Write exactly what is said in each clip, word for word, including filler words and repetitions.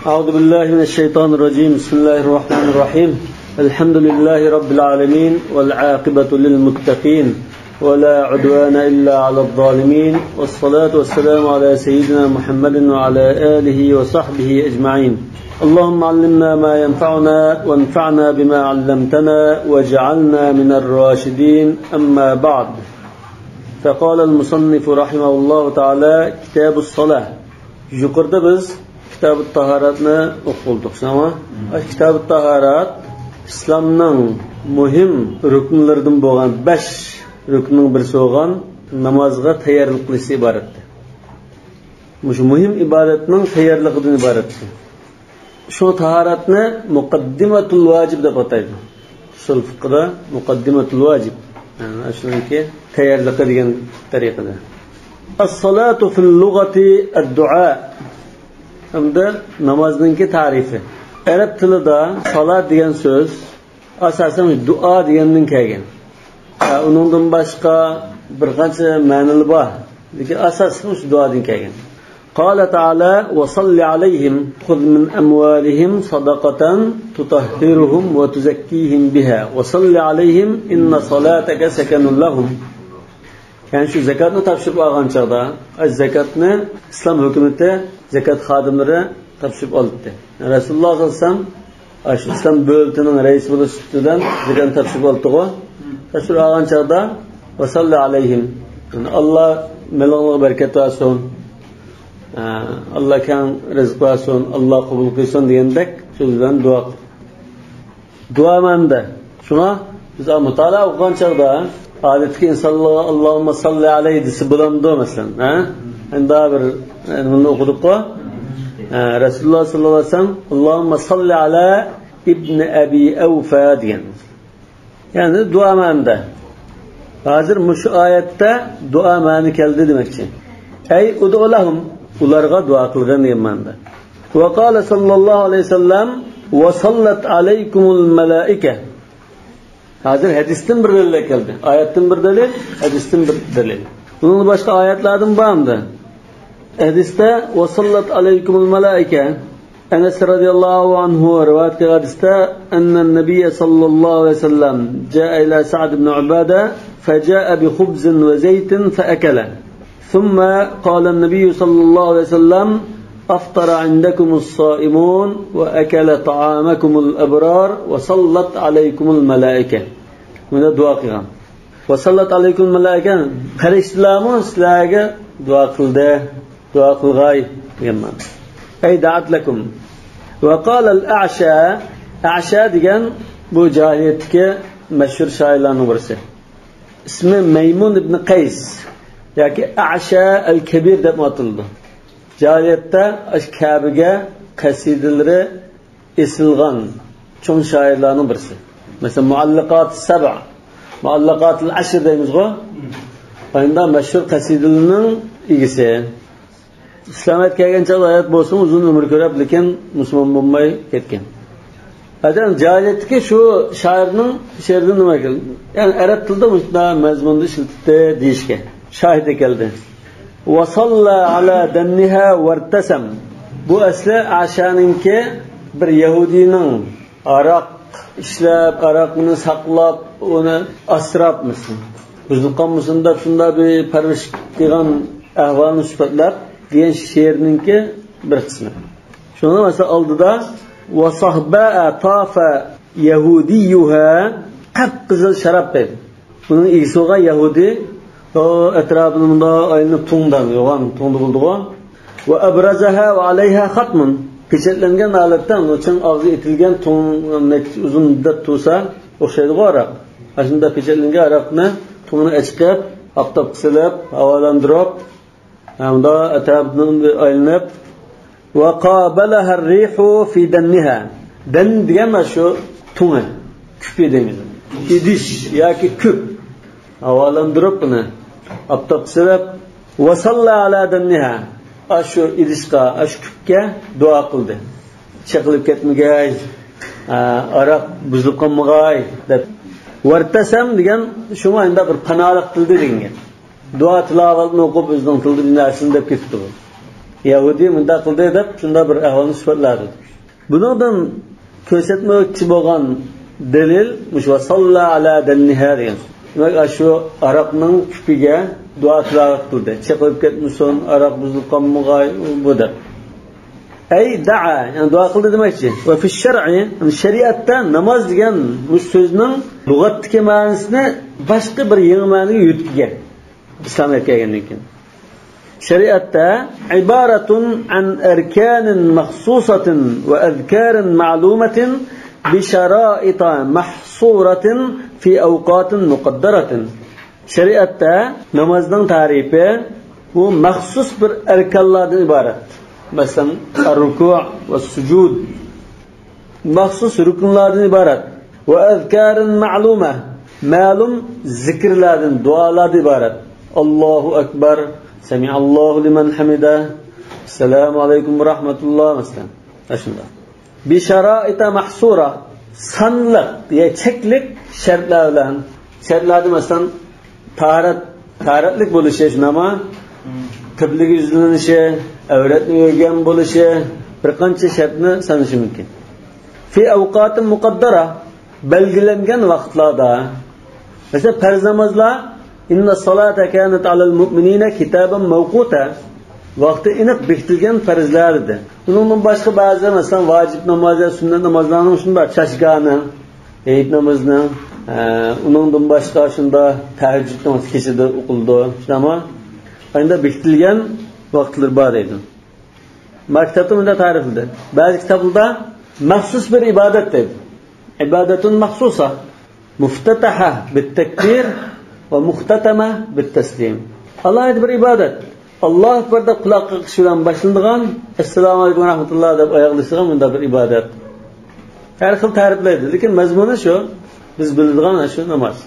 أعوذ بالله من الشيطان الرجيم. بسم الله الرحمن الرحيم. الحمد لله رب العالمين، والعاقبة للمتقين، ولا عدوان إلا على الظالمين، والصلاة والسلام على سيدنا محمد وعلى آله وصحبه أجمعين. اللهم علمنا ما ينفعنا، وانفعنا بما علمتنا، واجعلنا من الراشدين. أما بعد. فقال المصنف رحمه الله تعالى: كتاب الصلاة. يۇقىرىدا بىز كىتابۇت تاھاراتنى ئوقۇپ بولدۇق، شۇنداقمۇ؟ كىتابۇت تاھارات ئىسلامنىڭ مۇھىم رۇكنلىرىدىن بولغان، بەش رۇكننىڭ بىرسى بولغان نامازغا تەييارلىق قىلىشتىن ئىبارەتتى. مۇشۇ مۇھىم ئىبادەتنىڭ تەييارلىقىدىن ئىبارەتتى. شۇ تاھارەتنى مۇقەددىمەتۇل ۋاجىب دەپ ئاتايدۇ. ئۇسۇل فىقھىدا مۇقەددىمەتۇل ۋاجىب. يەنى شۇنىڭكى تەييارلىقى دېگەن تەرىقىدە. الصلاة في اللغة الدعاء. ھەمدە نامازنىڭكى تەرىپى. ئەرەب تىلىدا سالات دېگەن سۆز ئاساسەن دۇئا دېگەندىن كەلگەن. ھە، ئۇنىڭدىن باشقا بىر قانچە مەنىلىرى بار. لېكىن ئاساسلىقى شۇ دۇئادىن كەلگەن. قال تعالى: وصل عليهم، خذ من أموالهم صدقة تطهرهم وتزكيهم بها وصل عليهم إن صلاتك سكن لهم. يەنى شۇ زاكاتنى تاپشۇرۇپ ئالغان چاغدا، ئاي، زاكاتنى ئىسلام ھۆكۈمىتى، زاكات خادىملىرى تاپشۇرۇپ ئالاتتى. رەسۇلۇللاھ سەللەللاھۇ ئەلەيھى ۋەسەللەم ئاشۇ ئىسلام دۆلىتىنىڭ رەئىسى بولۇش سۈپىتىدىن زاكاتنى تاپشۇرۇپ ئالاتتىغۇ. تاپشۇرۇپ ئالغان چاغدا، ۋەسەللى ئەلەيھىم، يەنى ئاللا مېلىڭلارغا بەرىكەت بەرسۇن، ئاللا كەڭ رىزىق بەرسۇن، ئاللا قوبۇل قىلسۇن دېگەندەك سۆز بىلەن دۇئا قىل. دۇئا مەنىدە. شۇڭا بىز مۇتالىئە ئوقۇغان چاغدا ئادەتتىكى ئىنسانلارغا «ئاللاھۇممە ساللى ئەلەيھى» دېسە بولامدۇ، مەسىلەن، ھە؟ ئەمدى بىر، ئە، بۇنى ئوقۇدۇققۇ. ئە، رەسۇلۇللاھ سەللەللاھۇ ئەلەيھى ۋەسەللەم «ئاللاھۇممە ساللى ئەلا ئىبنى ئەبى ئەۋفا» دېگەن. يەنى دۇئا مەنىدە. ھازىر مۇشۇ ئايەتتە دۇئا مەنە كەلدى دېمەكچى. ئەي ئۇدۇ لەھۇم، ئۇلارغا دۇئا قىلغىن دېگەن مەنىدە. ۋە قالە سەللەللاھۇ ئەلەيھى ۋەسەللەم: ۋە ساللەت ئەلەيكۇمۇل مەلائىكە. ھازىر ھەدىستىن بىر دەلىل كەلدى. ئايەتتىن بىر دەلىل، ھەدىستىن بىر دەلىل. بۇنىڭ باشقا ئايەتلەردىن بارمىدى؟ ھەدىستە «ۋە ساللەت ئەلەيكۇمۇل مەلائىكە». ئەنەس رەزىيەللاھۇ ئەنھۇ رىۋايەت قىلغان ھەدىستە: «ئەننەن نەبىيە سەللەللاھۇ ئەلەيھى ۋەسەللەم جائە ئىلە سەئد ئىبنى ئۇبادە فەجائە بىخۇبزىن ۋە زەيتىن فەئەكەلە. ثم قال النبي صلى الله عليه وسلم: أفطر عندكم الصائمون وأكل طعامكم الأبرار وصلت عليكم الملائكة». بۇنى دۇئا قىلغان. «وصلت عليكم الملائكة»، پەرىشتىلەرمۇ سىلەرگە دۇئا قىلدى، دۇئا قىلغاي دېگەن مەنە. «أي دعت لكم». وقال الأعشى، ئەشە دېگەن بۇ جاھىلىيەتتىكى مەشھۇر شائىرلارنىڭ بىرسى. ئىسمى مەيمۇن ئىبنى قەيس ياكى ئەشە ئەل كەبىر دەپمۇ ئاتىلىدۇ. جاھىلىيەتتە ئاشۇ كەبىرگە قەسىدىلىرى ئېسىلغان چوڭ شائىرلارنىڭ بىرسى. مەسىلەن، مۇئەللىقات سەبە، مۇئەللىقاتىل ئەشر دەيمىزغۇ؟ ئاينىدا مەشھۇر قەسىدىلىرىنىڭ ئىگىسى. ئىسلامىيەت كەلگەن چاغدا ھايات بولسىمۇ ئۇزۇن ئۆمۈر كۆرۈپ، لېكىن مۇسۇلمان بولماي كەتكەن. ئادەم جاھىلىيەتتىكى شۇ شائىرنىڭ شېئىرىدىن نېمە كەلدى؟ يەنى ئەرەب تىلىدا مۇشۇنداق مەزمۇندا ئىشلىتىپتۇ دېيىشكە شاھىت كەلدى. «ۋەسەللە ئەلا دەننىھا ۋەرتەسەم». بۇ ئەسلى ئەشەنىڭكى بىر يەھۇدىينىڭ ھاراق ئىشلەپ، ھاراقنى ساقلاپ، ئۇنى ئاسراپ، مەسىلەن، بۇزۇلۇپ قالمىسۇن دەپ، شۇنداق بىر پەرۋىش قىلغان ئەھۋالنى سۈپەتلەپ دېگەن شېئىرنىڭكى بىر قىسمى. شۇنىڭ مەسىلەن ئالدىدا «ۋە سەھبا تافە يەھۇدىيۇھا»، قىپقىزىل شاراب دەيدۇ. بۇنىڭ ئىگىسى بولغان يەھۇدىي ئۇ ئەتراپىدا مۇنداق ئايلىنىپ تۇڭدا، يوغان تۇڭدا بولىدىغۇ. «ۋە ئەبرەزەھا ۋە ئەلەيھا خاتمۇن». پېچەتلەنگەن ھالەتتە، ئۇنىڭ ئىچىنىڭ ئاغزى ئېتىلگەن، تۇڭ نەچچە ئۇزۇن مۇددەت تۇرسا ئوخشايدىغۇ ھاراق. ئاشۇنداق پېچەتلەنگەن ھاراقنى تۇڭىنى ئەچىقىپ، ئاپتاپقا سېلىپ، ھاۋالىندۇرۇپ، ھەمدە ئەتراپىدىن ئايلىنىپ، «ۋە قابەلەھەر رىھۇ فى دەننىھا». دەن دېگەن مانا شۇ تۇڭى، كۈپى دەيمىز. ئىدىش ياكى كۈپ. ھاۋالاندۇرۇپ ئۇنى ئاپتاپقا سېلىپ، «ۋە سەللە ئەلا دەننىھا». ئاشۇ ئىدىشقا، ئاشۇ كۈپكە دۇئا قىلدى. «چېقىلىپ كەتمىگەي، ئا، ئاراق بۇزۇلۇپ قالمىغاي» دەپ. «ۋەرتەسەم» دېگەن شۇڭا ئەمدى بىر پاناھلىق تىلىدى دېگەن گەپ. دۇئا تىلاۋەتنى ئوقۇپ، ئۆزىنىڭ تىلىدا بىر نەرسىنى دەپ كېتىپتۇ بۇ. يەھۇدىي مۇنداق قىلدى دەپ شۇنداق بىر ئەھۋالنى سۈپەتلەپ بەردى. بۇنىڭدىن كۆرسەتمەكچى بولغان دەلىل مۇشۇ، «وصلى على دنها» دېگەن. دېمەك، ئاشۇ ئاراقنىڭ كۈپىگە دۇئا تىلاۋەت قىلدى. چېقىلىپ كەتمىسۇن، ئاراق بۇزۇلۇپ قالمىغاي، بۇ دەپ. ئەي دەئا، يەنى دۇئا قىلدى دېمەكچى. وفي الشرع، يەنى شەرىئەتتە ناماز دېگەن بۇ سۆزنىڭ لۇغەتتىكى مەنىسىنى باشقا بىر يېڭى مەنىگە يۆتكىگەن. ئىسلامغا كەلگەندىن كېيىن. شەرىئەتتە عبارة عن أركان مخصوصة وأذكار معلومة بشرائط محصورة في أوقات مقدرة. شەرىئەتتە نامازنىڭ تەرىپى بۇ مەخسۇس بىر ئەركانلاردىن ئىبارەت. مەسىلەن، الركوع والسجود. مەخسۇس رۇكۇنلاردىن ئىبارەت. وأذكار معلومة، مەلۇم زىكىرلاردىن، دۇئالاردىن ئىبارەت. الله أكبر، سمع الله لمن حمده، السلام عليكم ورحمة الله، مەسىلەن. ئاشۇنداق. بشرائط محصورة، سانلىق، يا چەكلىك شەرتلەر بىلەن. شەرتلەردە، مەسىلەن، تاھارەت، تاھارەتلىك بولۇشى، شۇنداقمۇ؟ قىبلىگە يۈزلىنىشى، ئەۋرەتنى ئۆرگەن بولۇشى، بىر قانچە شەرتنى سانىشى مۇمكىن. في أوقات مقدرة، بەلگىلەنگەن ۋاقىتلاردا. مەسىلەن، پەرز نامازلار، إن الصلاة كانت على المؤمنين كتابا موقوتا، ۋاقتى ئېنىق بېكىتىلگەن پەرزلەر دېدى. ئۇنىڭدىن باشقا بەزى، مەسىلەن، ۋاجىپ ناماز، سۈننەت نامازلارنىڭ شۇنداق بار، چاشگانە، ھېيت نامىزىنىڭ، ئە، ئۇنىڭدىن باشقا شۇنداق تەھەججۇدنىڭ كېچىدە ئوقۇلىدۇ، شۇنداقمۇ؟ ئەندە بېكىتىلگەن ۋاقىتلىرى بار دەيدۇ. ما كىتابتا مۇنداق تەرىپلىدى. بەزى كىتابلاردا مەخسۇس بىر ئىبادەت دەيدۇ. عبادة مخصوصة، مفتتحة بالتكبير ومختتمة بالتسليم. ئالاھىدە بىر ئىبادەت. ئاللاھۇ ئەكبەر دەپ قۇلاق قېقىش بىلەن باشلىنىدىغان، ئەسسالامۇ ئەلەيكۇم ۋە رەھمەتۇللا دەپ ئاياغلىشىدىغان مۇنداق بىر ئىبادەت. ھەر خىل تەرىپلەيدۇ، لېكىن مەزمۇنى شۇ، بىز بىلىدىغان شۇ ناماز.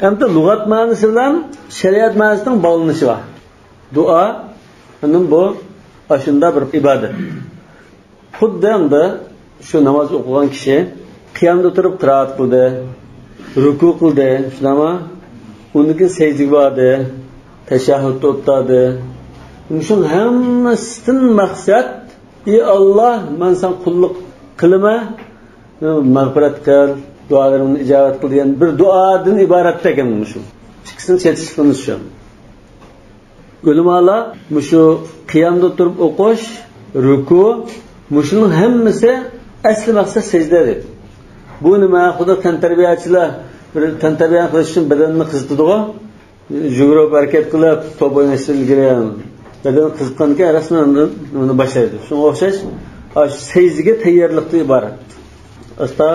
ئەمدى لۇغەت مەنىسى بىلەن شەرىئەت مەنىسىنىڭ باغلىنىشى بار. دۇئا، ئاندىن بۇ ئاشۇنداق بىر ئىبادەت. خۇددى ئەمدى شۇ ناماز ئوقۇغان كىشى قىيامدا تۇرۇپ قىرائەت قىلدى، رۇكۇ قىلدى، شۇنداقمۇ؟ ئۇندىن كېيىن سەجدىگە باردى، تەشەھھۇدتا ئولتۇردى. مۇشۇنىڭ ھەممىسىدىن مەقسەت، ئى ئاللا، مەن ساڭا قۇللۇق قىلىمەن، مەغپىرەت قىل، دۇئالىرىمنى ئىجابەت قىل دېگەن بىر دۇئادىن ئىبارەتتەك ئەمدى مۇشۇ. ئىككىسىنى چېتىشلىقىمىز شۇ. ئۆلىمالار مۇشۇ قىيامدا تۇرۇپ ئوقۇش، رۇكۇ، مۇشۇنىڭ ھەممىسى ئەسلى مەقسەت سەجدە دەيدۇ. بۇ نېمە؟ خۇددى تەنتەربىيەچىلەر بىر تەنتەربىيە قىلىش ئۈچۈن بەدەننى قىزىتىدىغۇ. يۈگۈرۈپ ھەرىكەت قىلىپ، توپ ئويناشتىن ئىلگىرى بەدەن قىزىتقاندىكىن رەسمەن ئاندىن ئۇنى باشلايدۇ. شۇنىڭغا ئوخشاش، ئاشۇ سەجدىگە تەييارلىقتىن ئىبارەت. ئاستا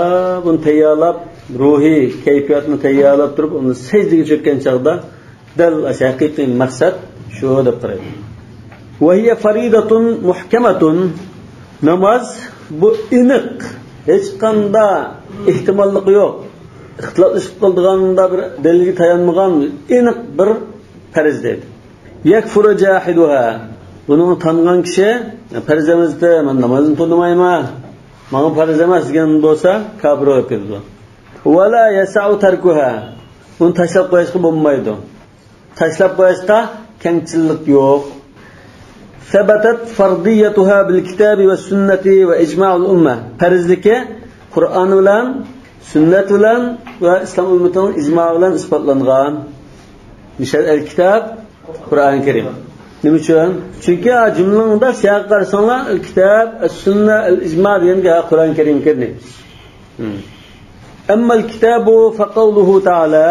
بۇنى تەييارلاپ، روھىي كەيپىياتنى تەييارلاپ تۇرۇپ، ئۇنى سەجدىگە چۆككەن چاغدا دەل ئاشۇ ھەقىقىي مەقسەت شۇ دەپ قارايدۇ. وهي فريضة محكمة، ناماز بۇ ئېنىق، ھېچقانداق ئېھتىماللىقى يوق، ئىختىلاپلىشىپ قالىدىغان بىر دەلىلگە تايانمىغان ئېنىق بىر پەرز دەيدۇ. يكفر جاحدها، بۇنىڭغا تانغان كىشى، پەرز ئەمەس دە، مەن نامازنى تونۇمايمەن، ماڭا پەرز ئەمەس دېگەن بولسا، كاپىر بولۇپ كېتىدۇ. ولا يسع تركها، ئۇنى تاشلاپ قويۇشقا بولمايدۇ. تاشلاپ قويۇشقا كەڭچىللىك يوق. ثبتت فرضيتها بالكتاب والسنة وإجماع الأمة. پەرزلىكى قۇرئان بىلەن، سۈننەت بىلەن ۋە ئىسلام ئۈممىتىنىڭ ئىجمائى بىلەن ئىسپاتلانغان. مشهد الكتاب، قۇرئان كەرىم. نېمە ئۈچۈن؟ چۈنكى جۈملىنىڭ سىياقىغا قارىساڭلار، الكتاب، السنة، الإجماع دېگەنگە قۇرئان كەرىم كىرىدۇ. ئەمما الكتاب فقوله تعالى،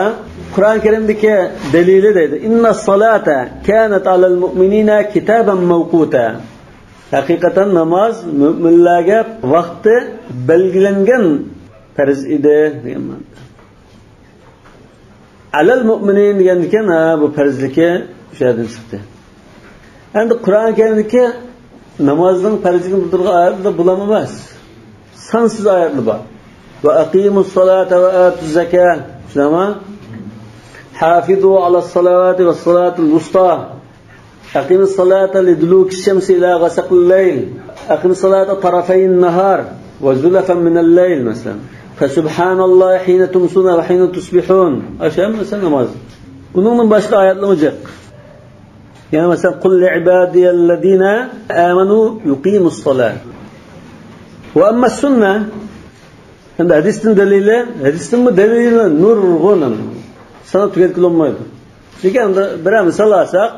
قۇرئان كەرىمدىكى دەلىلى دەيدۇ، إن الصلاة كانت على المؤمنين كتابا موقوتا. ھەقىقەتەن ناماز مۆمىنلەرگە ۋاقتى بەلگىلەنگەن پەرز ئىدى دېگەن مەنىدە. على المؤمنين دېگەندىكىن، ھە، بۇ پەرزلىكى شۇ يەردىن چىقتى. ئەمدى قۇرئان كەرىمدىكى نامازنىڭ پەرزلىكىنى بىلدۈرىدىغان ئايەتلەر بۇلارمۇ ئەمەس. سانسىز ئايەتلەر بار. وأقيموا الصلاة وآتوا الزكاة. شۇنداقمۇ؟ حافظوا على الصلوات والصلاة الوسطى. أقيموا الصلاة لدلوك الشمس إلى غسق الليل. أقيموا الصلاة طرفي النهار وزلفا من الليل، مەسىلەن. فسبحان الله حين تمسون وحين تصبحون. ئاشۇ ھەممىسى ناماز. ئۇنىڭدىن باشقا ئايەتلەرمۇ جىق. يەنى مەسىلەن، قل لعبادي الذين آمنوا يقيموا الصلاة. وأما السنة، ئەمدى ھەدىستىن دەلىلى، ھەدىستىنمۇ دەلىلى نۇرغۇن. ساناپ تۈگەتكىلى بولمايدۇ. لېكىن ئەمدى بىرەر مىسال ئالساق،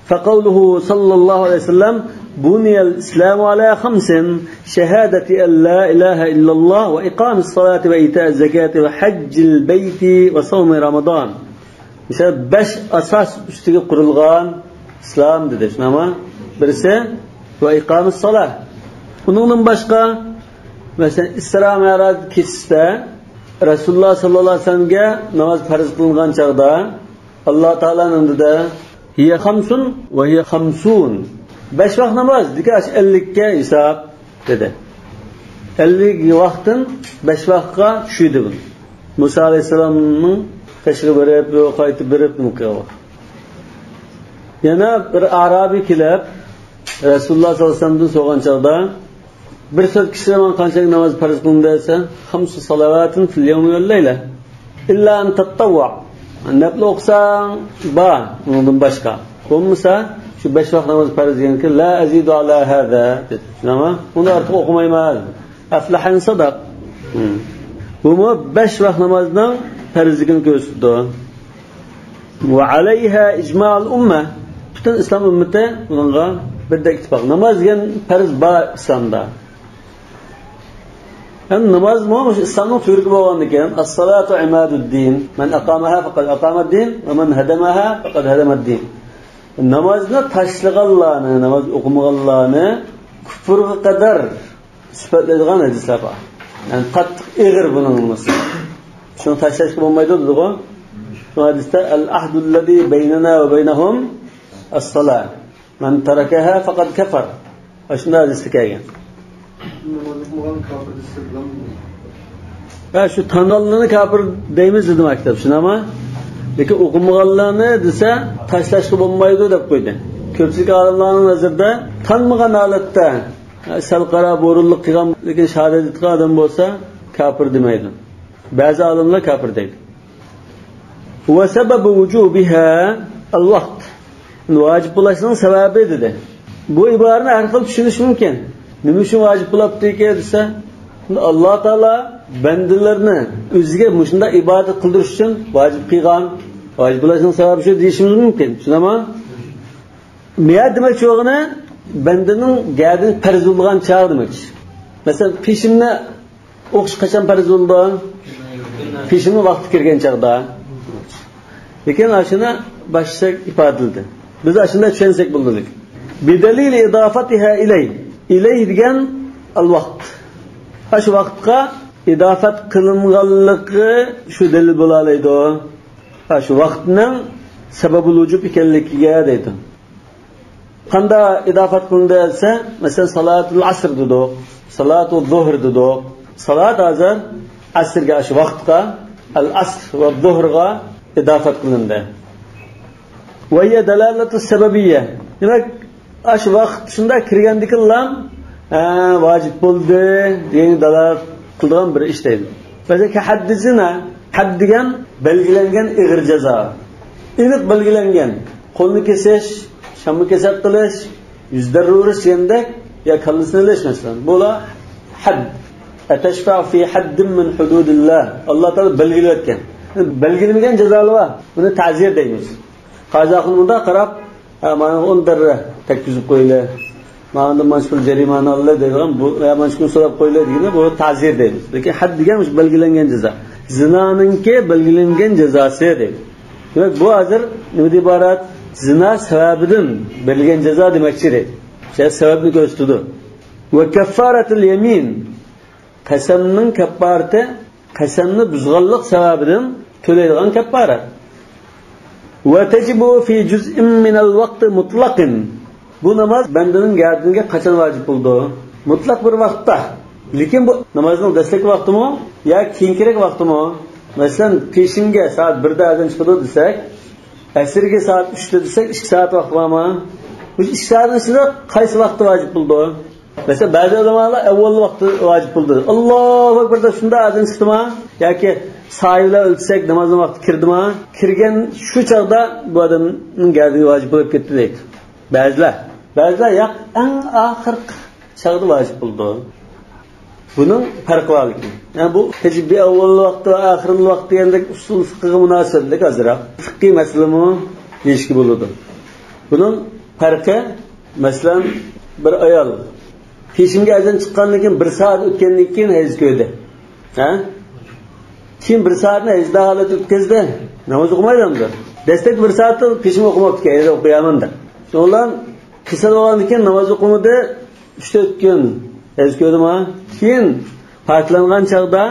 فقوله صلى الله عليه وسلم، بني الإسلام على خمس، شهادة أن لا إله إلا الله وإقام الصلاة وإيتاء الزكاة وحج البيت وصوم رمضان. مىسال، بەش ئاساس ئۈستىگە قۇرۇلغان ئىسلام دېدى. شۇنداقمۇ؟ بىرسى، ۋە ئىقامىس سالا. ئۇنىڭدىن باشقا، مەسىلەن، ئىسرا مەراج كېچىسىدە رەسۇلۇللاھ ساللاللاھۇ ئەلەيھى ۋەسەللەمگە ناماز پەرز قىلىنغان چاغدا، ئاللا تائالانىڭ دېدى، ھىيە خامسۇن ۋە ھىيە خامسۇن. بەش ۋاق ناماز، دېگەن ئاشۇ ئەللىككە ھېساب، دېدى. ئەللىك ۋاقتىن بەش ۋاققا چۈشۈردى بۇنى. مۇسا ئەلەيھىسسالامنىڭ قېشىغا بېرىپ، قايتىپ بېرىپ، نېمە قىلغان. يەنە بىر ئارابىي كېلىپ، رەسۇلۇللاھ ساللاللاھۇ ئەلەيھى ۋەسەللەمدىن سورىغان چاغدا، بىر سۆز كىشىلەر ماڭا قانچىلىك ناماز پەرز قىلىندى دېسە، خەمسە سالاۋاتىن فىل يەۋمى ۋەل لەيلە. ئىللا ئەن تەتتەۋۋۇئ. نەپلى ئوقۇساڭ بار، ئۇنىڭدىن باشقا. بولمىسا، شۇ بەش ۋاق ناماز پەرز دېگەنكى، لا ئەزىدۇ ئەلا ھازا، دېدى. شۇنداقمۇ؟ ئۇنى ئارتۇق ئوقۇمايمەن. ئەفلەھە ئىن سەدەق. بۇمۇ بەش ۋاق نامازنىڭ پەرزلىكىنى كۆرسىتىدۇ. ۋە ئەلەيھا ئىجمائۇل ئۇممە. پۈتۈن ئىسلام ئۈممىتى بۇنىڭغا بىردەك ئىتتىپاق. ناماز دېگەن پەرز بار ئىسلامدا. ھەم نامازمۇ مۇشۇ ئىسلامنىڭ تۈۋرۈكى بولغاندىكىن، ئەسسالاتۇ ئىمادۇددىن، مەن ئەقامەھا فەقەد ئەقامەددىن، ۋە مەن ھەدەمەھا فەقەد ھەدەمەددىن. نامازنى تاشلىغانلارنى، ناماز ئوقۇمىغانلارنى كۇفرغا قەدەر سۈپەتلەيدىغان ھەدىسلەر بار. يەنى قاتتىق ئېغىر بۇنىڭ نېمىسى. شۇنى تاشلاشقا بولمايدۇ دېدىغۇ. شۇ ھەدىستە، ئەل ئەھدۇللەزى بەينەنا ۋە بەينەھۇم ئەسسالا. مەن تەرەكەھا فەقەد كەفەر. ئاشۇنداق ھەدىستە كەلگەن. ناماز ئوقۇمىغان كاپىر دېسە بولامدۇ؟ ھە، شۇ تانغانلىرىنى كاپىر دەيمىز دېدى مەكتەپ، شۇنداقمۇ؟ لېكىن ئوقۇمىغانلارنى دېسە، تاشلاشقا بولمايدۇ دەپ قويدى. كۆپچىلىك ئالىملارنىڭ نەزىرىدە تانمىغان ھالەتتە، سەل قارا بۇرۇنلۇق قىلغان، لېكىن شاھادەت ئېيتقان ئادەم بولسا، كاپىر دېمەيدۇ. بەزى ئالىملار كاپىر دەيدۇ. ۋە سەبەبۇ ۋۇجۇبىھا ئەل ۋاقت. ۋاجىپ بولۇشنىڭ سەۋەبى دېدى. بۇ ئىبارىنى ھەر خىل چۈشىنىش مۇمكىن. نېمە ئۈچۈن ۋاجىپ بولاپتىكى دېسە، ئاللا تائالا بەندىلەرنى ئۆزىگە مۇشۇنداق ئىبادەت قىلدۇرۇش ئۈچۈن ۋاجىپ قىلغان. ۋاجىپ بولۇشنىڭ سەۋەبى شۇ دېيىشىمىز مۇمكىن. شۇنداقمۇ؟ مۇيەر دېمەكچى بولغىنى، بەندىنىڭ گەدىنى پەرز بولغان چاغ دېمەكچى. مەسىلەن، پېشىننى ئوقۇش قاچان پەرز بولىدۇ؟ پېشىننىڭ ۋاقتى كىرگەن چاغدا. لېكىن ئاشۇنى باشقىچە ئىپادىلىدى. بىز ئاشۇنداق چۈشەنسەك بولىدۇ. بىدەلىلى ئىدافەتىھا ئىلەي. ئىلەي دېگەن ئەل ۋاقت. ئاشۇ ۋاقىتقا ئىدافەت قىلىنغانلىقى شۇ دەلىل بولالايدۇ. ئاشۇ ۋاقىتنىڭ سەبەبۇل ۋۇجۇب ئىكەنلىكىگە دەيدۇ. قاندا ئىدافەت قىلىندى دېسە، مەسىلەن، سالاتۇل ئەسر دېدۇق، سالاتۇل زۇھر دېدۇق. سالات ھازىر ئەسرگە، ئاشۇ ۋاقىتقا، ئەل ئەسر ۋە زۇھرغا ئىدافەت قىلىندى. ۋە ھىيە دالالەتۇ سەبەبىيە. دېمەك، ئاشۇ ۋاقىت شۇنداق كىرگەندىكىنلا، ھە، ۋاجىپ بولدى دېگەنگە دالالەت قىلىدىغان بىر ئىش دەيدۇ. مەسىلەن، كەھەددى زىنا، ھەد دېگەن بەلگىلەنگەن ئېغىر جازا. ئېنىق بەلگىلەنگەن. قولنى كېسىش، شامغا كېسەك قىلىش، يۈز دەررە ئۇرۇش دېگەندەك، يا كاللىسىنى ئېلىش مەسىلەن. بۇلار ھەد. ئەتەشفەئۇ فى حەددىن مىن ھۇدۇدىللا. ئاللا تائالا بەلگىلەۋەتكەن. بەلگىلىمىگەن جازالار بار. بۇنى تەزىر دەيمىز. قازى ئاخۇن مۇنداق قاراپ، ھە، مانا ئون دەررە تەگكۈزۈپ قويىلى. ماندىن مانچە پۇل جەرىمانە ئالىلى دەيدىغان بۇ، يا مانچە كۈن سوراپ قويىلى دېگىنى بۇ تەزىر دەيمىز. لېكىن ھەد دېگەن مۇشۇ بەلگىلەنگەن جازا. زىنانىڭكى بەلگىلەنگەن جازاسى دەيدۇ. دېمەك، بۇ ھازىر نېمىدىن ئىبارەت؟ زىنا سەۋەبىدىن بېرىلگەن جازا دېمەكچى دەيدۇ. شۇ سەۋەبنى كۆرسىتىدۇ. ۋە كەففارەتۇل يەمىن. قەسەمنىڭ كەپپارىتى، قەسەمنى بۇزغانلىق سەۋەبىدىن تۆلەيدىغان كەپپارەت. ۋە تەجىبۇ فى جۇزئىن مىنەل ۋاقتى مۇتلەقىن. بۇ ناماز بەندىنىڭ گەدىنىگە قاچان ۋاجىپ بولىدۇ؟ مۇتلەق بىر ۋاقىتتا. لېكىن بۇ نامازنىڭ دەسلەپكى ۋاقتىمۇ يا كېيىنكىرەك ۋاقتىمۇ؟ مەسىلەن، پېشىنگە سائەت بىردە ئەزان چىقىدۇ دېسەك، ئەسىرگە سائەت ئۈچتە دېسەك، ئىككى سائەت ۋاقىت بارمۇ؟ مۇشۇ ئىككى سائەتنىڭ ئىچىدە قايسى ۋاقىتتا ۋاجىپ بولىدۇ؟ مەسىلەن، بەزى ئۆلىمالار ئەۋۋەل ۋاقتى ۋاجىپ بولىدۇ. ئاللاھۇ ئەكبەر دەپ شۇنداق ئەزان چىقتىمۇ؟ ياكى سايە بىلەن ئۆلچىسەك نامازنىڭ ۋاقتى كىردىمۇ؟ كىرگەن شۇ چاغدا بۇ ئادەمنىڭ گەدىنىگە ۋاجىپ بولۇپ كەتتى دەيدۇ. بەزىلەر، بەزىلەر ياق، ئەڭ ئاخىرقى چاغدا ۋاجىپ بولىدۇ. بۇنىڭ پەرقى بار لېكىن. يەنى بۇ تەجىب بىئەۋۋەل ۋاقتى ۋە ئاخىرىل ۋاقتى دېگەندەك ئۇسۇل فىقىغا مۇناسىۋەتلىك ئازراق. فىقىي مەسىلىمۇ دېيىشكە بولىدۇ. بۇنىڭ پەرقى، مەسىلەن، بىر ئايال پېشىمگە ئەزان چىققاندىن كېيىن بىر سائەت ئۆتكەندىن كېيىن ھەيز كۆردى. ھە؟ كېيىن بىر سائەتنى ھەيزدار ھالەتتە ئۆتكۈزدى. ناماز ئوقۇمايدۇ ئەمدى. دەسلەپ بىر سائەتتىن پېشىم ئوقۇماپتىكەن، ھەيز ئوقۇيمەن دەپ. شۇنىڭ بىلەن كېسەل بولغاندىن كېيىن ناماز ئوقۇمىدى. ئۈچ تۆت كۈن ھەيز كۆردىما؟ كېيىن پاكلانغان چاغدا،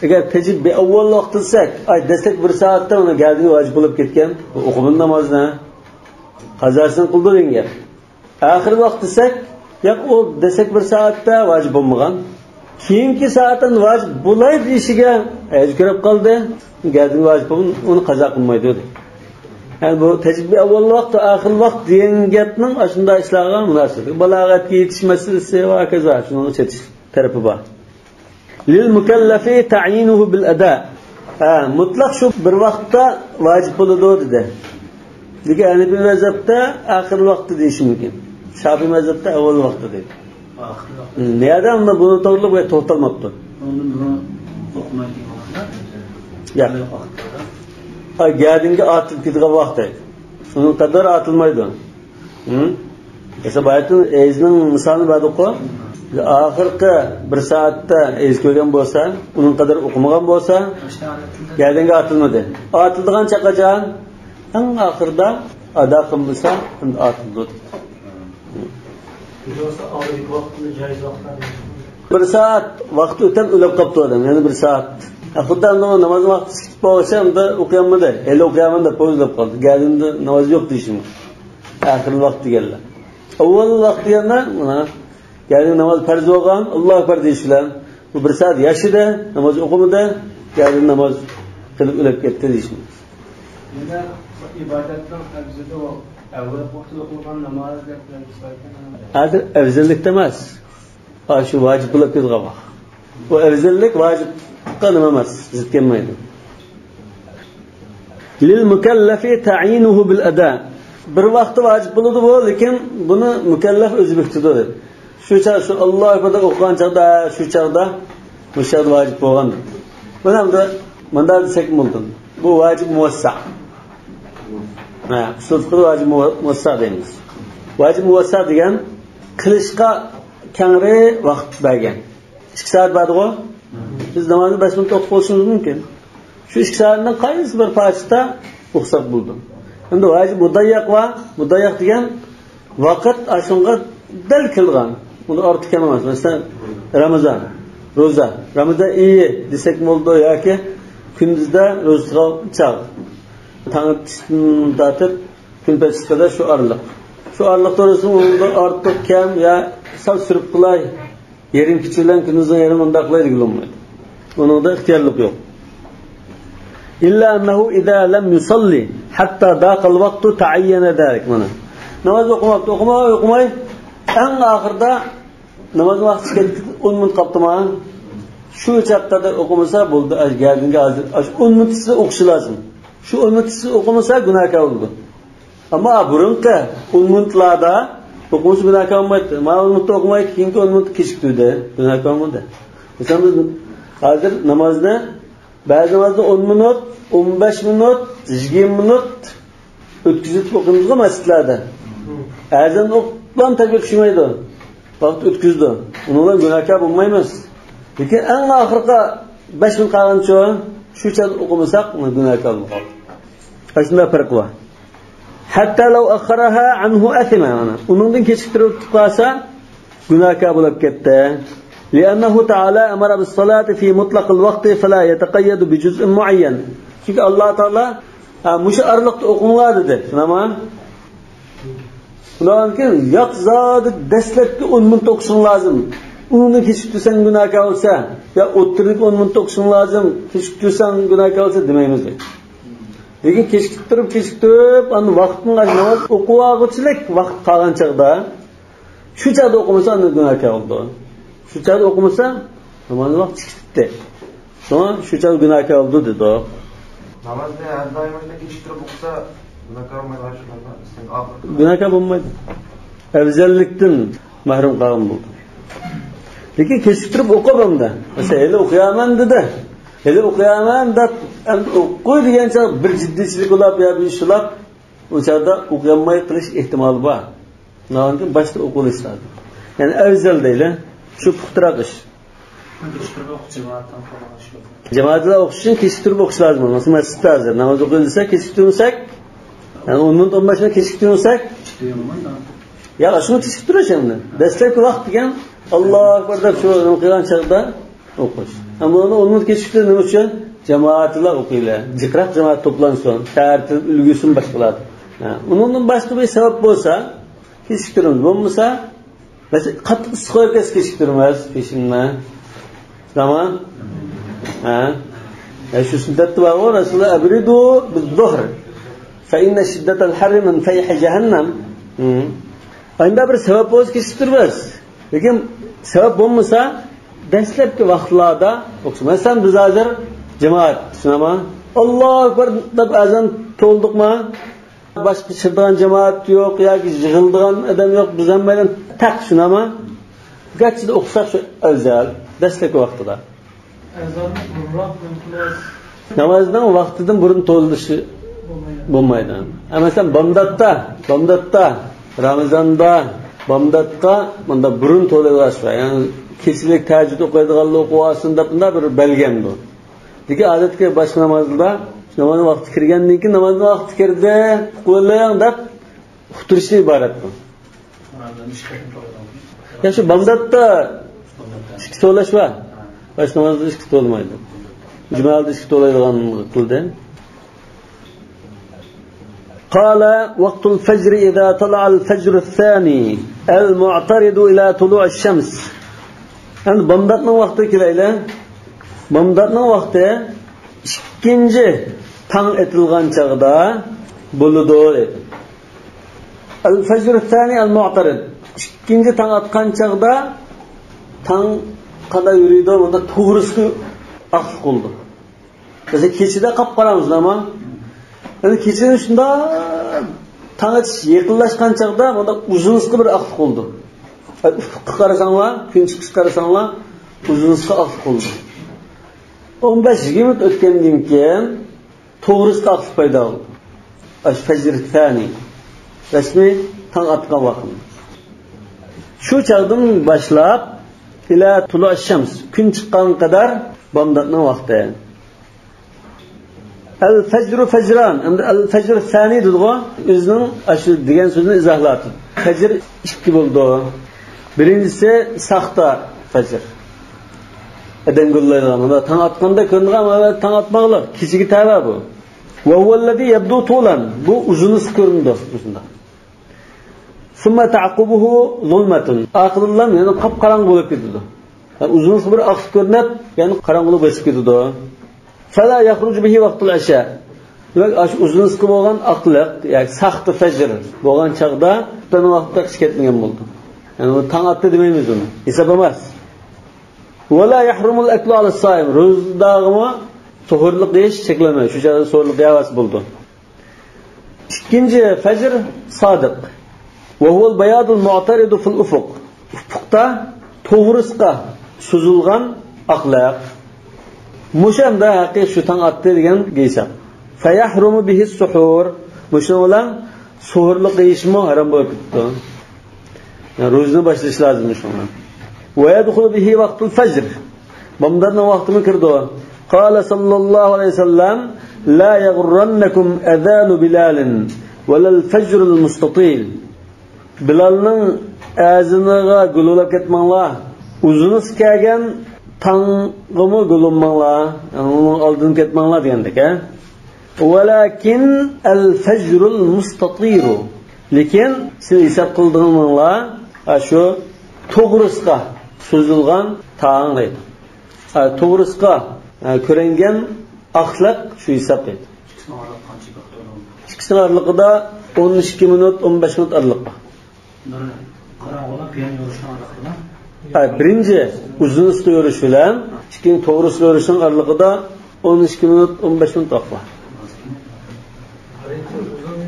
ئەگەر تەجىب بىئەۋۋەل ۋاقتى دېسەك، ئاي، دەسلەپ بىر سائەتتە ئۇنىڭ گەدىنى ۋاجىپ بولۇپ كەتكەن. ئۇ ئوقۇمىدى نامازنى. قازاسىنى قىلدى دېگەن گەپ. ئاخىرقى ۋاقىت دېسەك، ياق، ئۇ دەسلەپكى بىر سائەتتە ۋاجىپ بولمىغان. كېيىنكى سائەتتىن ۋاجىپ بولاي دېيىشىگە ھەيز كۆرۈپ قالدى. گەدىنى ۋاجىپ بولغان، ئۇنى قازا قىلمايدۇ دەيدۇ. يەنى بۇ تەجىب بىئەۋۋەل ۋاقتى، ئاخىرىل ۋاقتى دېگەن گەپنىڭ ئاشۇنداق ئىشلارغا مۇناسىۋىتى. بالاغەتكە يېتىش مەسىلىسى ۋە ھاكازا شۇنىڭغا چېتىش تەرىپى بار. للمكلف تعيينه بالأداء. ھە، مۇتلەق شۇ بىر ۋاقىتتا ۋاجىپ بولىدۇ دېدى. لېكىن ھەنىپىي مەزھەپتە ئاخىرقى ۋاقىتتا دېيىشى مۇمكىن. شافىئىي مەزھەپتە ئەۋۋەل ۋاقىتتا دەيدۇ. ئاخىرقى ۋاقىت. ھىم، نەدە ئۇندا بۇنى توغرىلىق بىر توختالماپتۇ. ئۇندىن بۇرۇن ئوقۇمايدىغان ۋاقىتتا. ياق. ۋاقىتلاردا. ھە، گەدىنگە ئاتىلىپ كېتىدىغان ۋاقىت. ئۇنىڭ قەدەر ئاتىلمايدۇ. ھىم؟ مەسىلەن، بايىتىن ھەيزنىڭ مىسالىنى بەردۇققۇ. ئاخىرقى بىر سائەتتە ھەيز كۆرگەن بولسا، ئۇنىڭ قەدەر ئوقۇمىغان بولسا، گەدىنگە ئاتىلمىدى. ئاتىلىدىغان چاغ قاچان؟ ئەڭ ئاخىرىدا ئادا قىلمىسا، ئەمدى ئاتىلىدۇ. بولمىسا ئالدىدىكى ۋاقىتنى جايىز ۋاقىتلاردا. بىر سائەت ۋاقىت ئۆتەپ ئۆلۈپ قاپتۇ ئادەم، يەنە بىر سائەت. ھە، خۇددى ئەمدى ناماز ۋاقتى چىقىپ بولغۇچە ئەمدى ئوقۇيالمىدى، ھېلى ئوقۇيالمىدى، پويىز ئۆلۈپ قالدى. گەدىنىدە ناماز يوق دېيىشىم. ئاخىرقى ۋاقىت دېگەنلەر. ئەۋۋەل ۋاقىت دېگەندە، مانا، يەنى ناماز پەرز بولغان، ئاللاھۇ ئەكبەر دېيىش بىلەن، بۇ بىر سائەت ياشىدى، ناماز ئوقۇمىدى، يەنى ناماز قىلىپ ئۆلۈپ كەتتى دېيىش. يەنە ئىبادەتنىڭ ئەۋزىلى ئەۋۋەل ۋاقتىدا ئوقۇلغان ناماز دەپ بىلەن. ھازىر ئەۋزەللىكتە ئەمەس. ھا، شۇ ۋاجىپ بولۇپ كېتىدىغان ۋاقىت. بۇ ئەۋزەللىك ۋاجىپقا نېمە ئەمەس، زىت كەلمەيدۇ. للمكلف تعيينه بالأداء. بىر ۋاقىتتا ۋاجىپ بولىدۇ بۇ، لېكىن بۇنى مۇكەللەپ ئۆزى بېكىتىدۇ دەيدۇ. شۇ چاغ، شۇ ئاللاھۇ ئەكبەر ئوقۇغان چاغدا، شۇ چاغدا، مۇشۇ چاغدا ۋاجىپ بولغان. بۇنى ئەمدى مۇنداق دېسەكمۇ بولىدۇ. بۇ ۋاجىپ مۇۋەسسە. ھە، ئۇسۇل فىقىھدا ۋاجىپ مۇۋە-، مۇۋەسسە دەيمىز. ۋاجىپ مۇۋەسسە دېگەن قىلىشقا كەڭرى ۋاقىت بەرگەن. ئىككى سائەت بارغۇ. بىز نامازنى بەش مىنۇت ئوقۇپ بولۇشىمىز مۇمكىن. شۇ ئىككى سائەتنىڭ قايسى بىر پارچىسىدا ئوقۇساق بولىدۇ. ئەمدى ۋاجىپ مۇدەييەق بار. مۇدەييەق دېگەن ۋاقىت ئاشۇنىڭغا دەل كېلىدىغان. ئۇنى ئارتۇق كەم ئەمەس. مەسىلەن، رامىزان، روزا. رامىزان ئېيى دېسەك بولىدۇ ياكى كۈندۈزدە روزا تۇتقان چاغ. تاڭ ئېتىشتىن تارتىپ كۈن پېتىشقا قەدەر شۇ ئارىلىق. شۇ ئارىلىقتا روزا ئۇنىڭدا ئارتۇق كەم يا سەل سۈرۈپ قىلاي. يېرىم كېچە بىلەن كۈندۈزنىڭ يېرىمى ئۇنداق قىلاي دېگىلى بولمايدۇ. ئۇنىڭدا ئىختىيارلىق يوق. إلا أنه إذا لم يصل حتى ضاق الوقت تعين ذلك. مانا. ناماز ئوقۇماپتۇ، ئوقۇماي، ئوقۇماي. ئەڭ ئاخىرىدا ناماز ۋاقتى چىقىپ كەتتى، ئون مىنۇت قاپتىما؟ شۇ چاغقا قەدەر ئوقۇمىسا بولدى. ھازىر گەدىنگە ھازىر، ئاشۇ ئون مىنۇت ئىچىدە ئوقۇشى لازىم. شۇ ئون مىنۇت ئىچىدە ئوقۇمىسا گۇناھكار بولىدۇ. ئەمما بۇرۇنقى ئون مىنۇتلاردا ئوقۇمىسا گۇناھكار بولمايتتى. مانا ئون مىنۇتتا ئوقۇماي، كېيىنكى ئون مىنۇتتا كېچىكتۈردى. گۇناھكار بولمىدى. مىسال، بىز ھازىر نامازنى، بەزى نامازنى ئون مىنۇت، ئون بەش مىنۇت، يىگىرمە مىنۇت ئۆتكۈزۈپ ئوقۇيمىزغۇ مەسچىتلەردە. ئەزان ئوقۇپلا تەكبىر چۈشمەيدۇ. ۋاقىت ئۆتكۈزىدۇ. ئۇنىڭ بىلەن گۇناھكار بولمايمىز. لېكىن ئەڭ ئاخىرقى بەش مىنۇت قالغانچۇ، شۇ چاغدا ئوقۇمىساق، گۇناھكار بولۇپ قالدۇق. ئاشۇنداق پەرق بار. حتى لو أخرها عنه أثم، مانا. ئۇنىڭدىن كېچىكتۈرۈپ قالسا، گۇناھكار بولۇپ كەتتى. لأنه تعالى أمر بالصلاة في مطلق الوقت فلا يتقيد بجزء معين. چۈنكى ئاللا تائالا، ھە، مۇشۇ ئارىلىقتا ئوقۇڭلار دېدى. شۇنداقمۇ؟ شۇنداقكەن، ياق، زادى دەسلەپكى ئون مىنۇت ئوقۇشۇڭ لازىم. ئۇنى كېچىكتۈرسەڭ گۇناھكار بولسا، يا ئوتتۇرىدىكى ئون مىنۇت ئوقۇشۇڭ لازىم، كېچىكتۈرسەڭ گۇناھكار بولسا دېمەيمىز دەيدۇ. لېكىن كېچىكتۈرۈپ، كېچىكتۈرۈپ، ئاندىن ۋاقىتنىڭ ناماز ئوقۇۋالغۇچىلىك ۋاقىت قالغان چاغدا، شۇ چاغدا ئوقۇمىسا ئاندىن گۇناھكار بولىدۇ. شۇ چاغدا ئوقۇمىسا، ناماز ۋاقتى چىقىپ كېتىپتۇ. شۇڭا شۇ چاغدا گۇناھكار بولىدۇ دېدۇق. نامازنى ھەر دائىم مۇشۇنداق كېچىكتۈرۈپ ئوقۇسا، گۇناھكار بولمايدۇ، ئاشۇ ناماز ئىسلامدا ئاخىرقى. گۇناھكار بولمايدۇ. ئەۋزەللىكتىن مەھرۇم قالغان بولدى. لېكىن كېچىكتۈرۈپ ئوقۇپ ئەمدى. مەسىلەن، ھېلى ئوقۇيمەن دېدى. ھېلى ئوقۇيمەن دەپ، ئەمدى ئوقۇي دېگەن چاغ بىر جىددىيچىلىك بولۇپ يا بىر ئىش بولۇپ، ئۇ چاغدا ئوقۇيالماي قېلىش ئېھتىمالى بار. شۇنىڭ ئۈچۈن باشتا ئوقۇۋېلىش لازىم. يەنى ئەۋزەل دەيلى، شۇ پۇختىراق ئىش. جامائەت بىلەن ئوقۇش ئۈچۈن كېچىكتۈرۈپ ئوقۇش لازىم. مەسىلەن، مەسچىتتە ھازىر ناماز ئوقۇيدۇ دېسە، كېچىكتۈرمىسەك، يەنى ئون مىنۇت، ئون بەش مىنۇت كېچىكتۈرمىسەك، يا شۇنى كېچىكتۈرۈش ئەمدى. دەسلەپكى ۋاقىت دېگەن، ئاللاھۇ ئەكبەر دەپ شۇ قىلغان چاغدا ئوقۇش. ئەمما ئۇنى ئون مىنۇت كېچىكتۈرۈش نېمە ئۈچۈن؟ جامائەت بىلەن ئوقۇيلى. جىقراق جامائەت توپلانسۇن. تەرتىپ ئۈلگىسىمۇ باشقىلار. ھە، ئۇنىڭدىن باشقا بىر سەۋەب بولسا، كېچىكتۈرىمىز. بولمىسا، مەسىلەن، قاتتىق ئىسسىق بولۇپ كەتسە كېچىكتۈرمەس، پېشىنمە. تامام. ھە؟ يا شۇ سۈننەتتە بارغۇ، رەسۇلۇللاھ: «ئەبرىدۇ بىز زۇھر. فە ئىننە شىددەتەل ھەررى مىن فەيھى جەھەننەم.» ھە. ئەمدى بىر سەۋەب بولسا كېچىكتۈرمەس. لېكىن سەۋەب بولمىسا، دەسلەپكى ۋاقىتلاردا ئوقۇسۇن. مەسىلەن، بىز ھازىر جامائەت، شۇنداقمۇ؟ ئاللاھۇ ئەكبەر دەپ ئەزان توۋلىدۇقمۇ؟ باشقا چىقىدىغان جامائەت يوق ياكى يىغىلىدىغان ئادەم يوق، بىز ھەممەيلەن تەق، شۇنداقمۇ؟ گەرچە ئوقۇساق شۇ ئەۋزەل، دەسلەپكى ۋاقتىدا. ئەزاننى بۇرۇنراق قىلىش. نامازنىڭ ۋاقتىدىن بۇرۇن توۋلىشى بولمايدۇ. بولمايدۇ. ھە، مەسىلەن، بامداتتا، بامداتتا، رامىزاندا، بامداتقا مۇنداق بۇرۇن توۋلايدىغان ئىش بار. يەنى كېچىلىك تەھەججۇد ئوقۇيدىغانلار ئوقۇۋالسۇن دەپ مۇنداق بىر بەلگىلەندى. لېكىن ئادەتتىكى باشقا نامازدا، نامازنىڭ ۋاقتى كىرگەندىن كېيىن، نامازنىڭ ۋاقتى كىردى، قىلىۋېلىڭ دەپ ئۇقتۇرۇشتىن ئىبارەت بۇ. يا شۇ بامداتتا ئىككى توۋلاش بار. باشقا نامازدا ئىككى توۋلىمايدۇ. جۈمەدە ئىككى توۋلايدىغان قىلدى. قال: وقت الفجر إذا طلع الفجر الثاني المعترض إلى طلوع الشمس. ئەمدى بامداتنىڭ ۋاقتىغا كېلەيلى. بامداتنىڭ ۋاقتى ئىككىنچى تاڭ ئېتىلغان چاغدا بولىدۇ، دەيدۇ. الفجر الثاني المعترض. ئىككىنچى تاڭ ئاتقان چاغدا، تاڭ قانداق يۈرىدۇ، مۇنداق توغرىسىغا ئاقلىق بولىدۇ. بىز كېچىدە قاپقاراڭغۇ، ئەمما ئەمدى كېچىدە شۇنداق تاڭ ئېتىش يېقىنلاشقان چاغدا مۇنداق ئۇزۇنلۇققا بىر ئاقلىق بولىدۇ. ئۇپۇققا قارىساڭلار، كۈن چىقىشقا قارىساڭلار، ئۇزۇنلۇققا ئاقلىق بولىدۇ. ئون بەش يىگىرمە مىنۇت ئۆتكەندىن كېيىن توغرىسىدا ئاقلىق پەيدا بولىدۇ. ئەل فەجر سانى، رەسمىي تاڭ ئاتقان ۋاقىت. شۇ چاغدىن باشلاپ، ئىلە تۇلۇئىش شەمس، كۈن چىققانغا قەدەر بامداتنىڭ ۋاقتى. ئەل فەجرۇ فەجران، ئەمدى ئەل فەجر سانى دېدىغۇ، ئۆزىنىڭ ئاشۇ دېگەن سۆزىنى ئىزاھلاپ. فەجر ئىككى بولىدۇ. بىرىنچىسى ساختا فەجر. ئادەم گۇللايدىغان، مانا تاڭ ئاتقاندا كۆرۈنىدىغان، مانا تاڭ ئاتماقلىق، كېچىگە تەۋە بۇ. ۋە ھۇۋەللەزى يەبدۇ تۇلان، بۇ ئۇزۇنلۇققا كۆرۈنىدۇ، مۇشۇنداق. ثم تعقبه ظلمة، ئارقىدىنلا يەنە قاپقاراڭغۇ بولۇپ كېتىدۇ. يەنى ئۇزۇنلۇققا بىر ئاقلىق كۆرۈنۈپ، يەنە قاراڭغۇلۇق بېسىپ كېتىدۇ. فلا يخرج به وقت العشاء. دېمەك، ئاشۇ ئۇزۇنلۇققا بولغان ئاقلىق، ياكى ساختا فەجر بولغان چاغدا، خۇتبىنىڭ ۋاقتىدا چىقىپ كەتمىگەن بولىدۇ. يەنى ئۇ تاڭ ئاتتى دېمەيمىز ئۇنى. ھېساب ئەمەس. ولا يحرم الأكل على الصائم. روزىدارغىمۇ سوھۇرلۇق يېيىش چەكلەنمەيدۇ. شۇ چاغدا سوھۇرلۇق يەۋەرسە بولىدۇ. ئىككىنچى فەجر سادىق. وهو البياض المعترض في الأفق. ئۇپۇقتا توغرىسىغا سوزۇلغان ئاقلىق. مۇشۇ ئەمدى ھەقىقىي شۇ تاڭ ئاتتى دېگەن ھېساب. فيحرم به السحور. مۇشۇنىڭ بىلەن سوھۇرلۇق يېيىشمۇ ھارام بولۇپ كېتىدۇ. يەنى روزىنى باشلاش لازىم شۇڭا. ويدخل به وقت الفجر. بامداتنىڭ ۋاقتىمۇ كىرىدۇ. قال صلى الله عليه وسلم: لا يغرنكم أذان بلال ولا الفجر المستطيل. بىلالنىڭ ئەزىنىغا گۇلۇلاپ كەتمەڭلار. ئۇزۇنلۇققا كەلگەن تاڭغىمۇ گۇلۇنماڭلار. يەنى ئۇنىڭ ئالدىدىن كەتمەڭلار دېگەندەك، ھە؟ ولكن الفجر المستطيل. لېكىن سىز ھېساب قىلىدىغىنىڭلار، ئاشۇ توغرىسىغا سوزۇلغان تاڭ دەيدۇ. ئا، توغرىسىغا، ئا، كۆرۈنگەن ئاقلىق شۇ ھېساب دەيدۇ. ئىككىسىنىڭ ئارىلىقى قانچە ۋاقىت بولىدۇ؟ ئىككىسىنىڭ ئارىلىقىدا ئون ئىككى مىنۇت، ئون بەش مىنۇت ئارىلىق بار. قاراڭغۇلۇق بىلەن يورۇشنىڭ ئارىلىقىدا. ھە، بىرىنچى ئۇزۇنلۇققا يورۇش بىلەن ئىككىنچى توغرىسىغا يورۇشنىڭ ئارىلىقىدا ئون ئىككى مىنۇت، ئون بەش مىنۇت ۋاقىت بار. بىرىنچى ئۇزۇن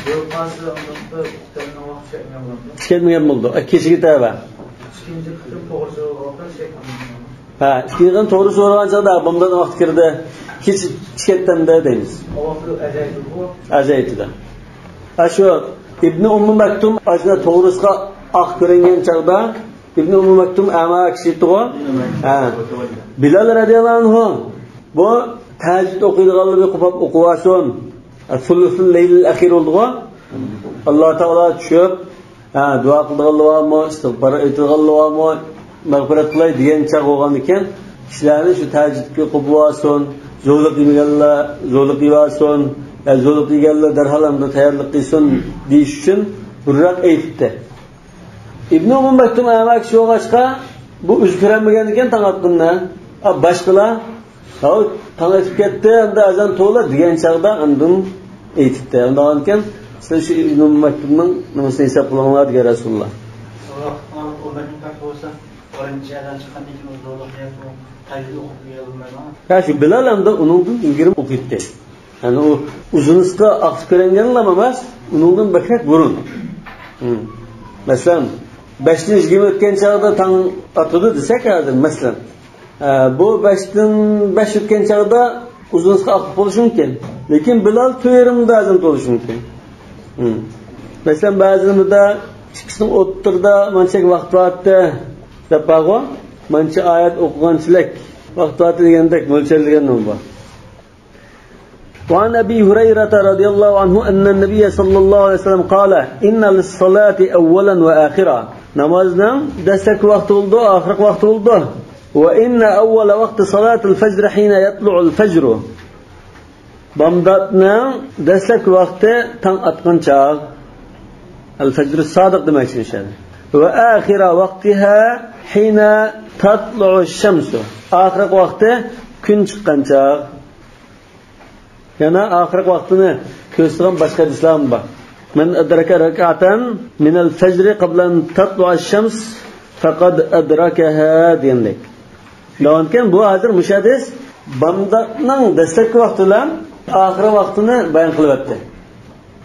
يورۇپ قالسا، ئۇنىڭدا ئىپتارنىڭ چۈش كەتمىگەن بولىدۇ. ئە، كېچىگە تەۋە. ھە، ئىككىنچى قېتىم توغرا سورىغان چاغدا بامدات ۋاقتى كىردى. كېچە چۈش كەتتىمدە دەيمىز. ئەزەيتىدە. ھە، شۇ ئىبنى ئۇممۇ مەكتۇم ئاشۇنداق توغرىسىغا ئاق كۆرۈنگەن چاغدا، ئىبنى ئۇممۇ مەكتۇم ئەما كىشى ئىدىغۇ. ھە. بىلال رەزىياللاھۇ ئەنھۇ بۇ تەھەججۇد ئوقۇيدىغانلىرى قوپاپ ئوقۇۋالسۇن. سۇلۇسۇل لەيلىل ئەخىر بولدىغۇ. ئاللا تائالا چۈشۈپ، ھە، دۇئا قىلىدىغانلار بارمۇ، ئىستىغپار ئېيتىدىغانلار بارمۇ، مەغپىرەت قىلاي دېگەن چاغ بولغاندىكىن، كىشىلەرنى شۇ تەھەججۇدكە قوپۇۋالسۇن، زورلۇق يېمىگەنلەر زورلۇق يېۋالسۇن، يا زورلۇق يېگەنلەر دەرھال ئەمدى تەييارلىق قىلسۇن دېيىش ئۈچۈن بۇرۇنراق ئېيتىپتۇ. ئىبنى ئۇممۇ مەكتۇم ئەما كىشى بولغاچقا، بۇ ئۆزى كۆرەلمىگەندىكىن تاڭ ئاتقىنىنى، ئا، باشقىلار، «ھاۋ، تاڭ ئېتىپ كەتتى، ئەمدى ئازان توۋلا» دېگەن چاغدا ئاندىن ئېيتىپتۇ. ئۇنداقكەن، سىلەر شۇ ئىبنى ئۇممۇ مەكتۇمنىڭ نېمىسىنى ھېساب قىلىڭلار دېگەن رەسۇلۇللا. ھە، شۇ بىلال ئەمدى ئۇنىڭدىن ئىلگىرى ئوقۇيتتى. يەنى ئۇ ئۇزۇنىسىغا ئاقتى كۆرۈنگەنلا ئەمەس، ئۇنىڭدىن بەكرەك بۇرۇن. ھىم. مەسىلەن، بەشتىن يىگىرمە ئۆتكەن چاغدا تاڭ ئاتىدۇ دېسەك ھازىر، مەسىلەن. ئە، بۇ بەشتىن بەش ئۆتكەن چاغدا ئۇزۇنىسىغا ئاقتى بولۇشى مۇمكىن. لېكىن بىلال تۆت يېرىمدا ئازان بولۇشى مۇمكىن. ھىم. مەسىلەن، بەزىلىرىدە ئىككىسىنىڭ ئوتتۇرىدا مانچە ۋاقىت بارتتى دەپ بارغۇ، مانچە ئايەت ئوقۇغانچىلىك ۋاقىت بارتتى دېگەندەك مۆلچەرلىگەن بار. وعن أبي هريرة رضي الله عنه أن النبي صلى الله عليه وسلم قال: إن للصلاة أولا وآخرا. نامازنىڭ دەسلەپكى ۋاقتى بولىدۇ، ئاخىرقى ۋاقتى بولىدۇ. وإن أول وقت صلاة الفجر حين يطلع الفجر. بامداتنىڭ دەسلەپكى ۋاقتى تاڭ ئاتقان چاغ. الفجر الصادق دېمەكچى ئىنشاللا. وآخر وقتها حين تطلع الشمس. ئاخىرقى ۋاقتى كۈن چىققان چاغ. يەنە ئاخىرقى ۋاقتىنى كۆرسىتىدىغان باشقا ھەدىسلەرمۇ بار. من أدرك ركعة من الفجر قبل أن تطلع الشمس فقد أدركها دېگەندەك. دەۋامكەن، بۇ ھازىر مۇشۇ ھەدىس بامداتنىڭ دەسلەپكى ۋاقتى بىلەن ئاخىرى ۋاقتىنى بايان قىلىۋەتتى.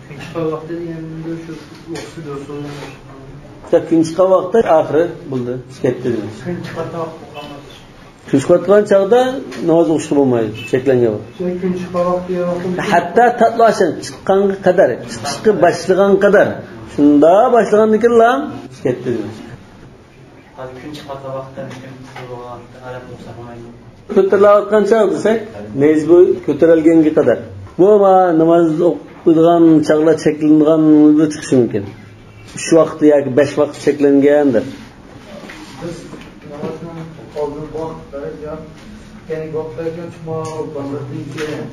كۈن چىققان ۋاقتى دېگەندە شۇ ۋاقتى دۇرۇس بولمايدۇ. كۈن چىققان ۋاقتى ئاخىرى بولدى، كەتتى دېمەكچى. كۈن چىققان ۋاقتى بولغان. كۈن چىقىۋاتقان چاغدا ناماز ئوقۇشقا بولمايدۇ، چەكلەنگەن بار. شۇ كۈن چىققان ۋاقتى، ھەتتا تاتلاشان چىققانغا قەدەر، چىقىشقا باشلىغان قەدەر. شۇنداق باشلىغاندىن كېيىنلا كەتتى دېمەكچى. ھازىر كۈن چىقىۋاتقان ۋاقىتتا مۇشۇ بولغان ھالەتتە ئوقۇساق بولمايدۇ. كۆتۈرۈلۈۋاتقان چاغ دېسەك، نەيزە بويى كۆتۈرۈلگەنگە قەدەر. بۇ ما ناماز ئوقۇيدىغان چاغلار چەكلىنىدىغان چىقىشى مۇمكىن. ئۈچ ۋاقىت ياكى بەش ۋاقىت چەكلەنگەندۇر. بىز نامازنىڭ ئالدىنقى ۋاقىت دەرەجە، يەنى ۋاقىت بەرگەن چۈشمە بازاردىن كېيىن،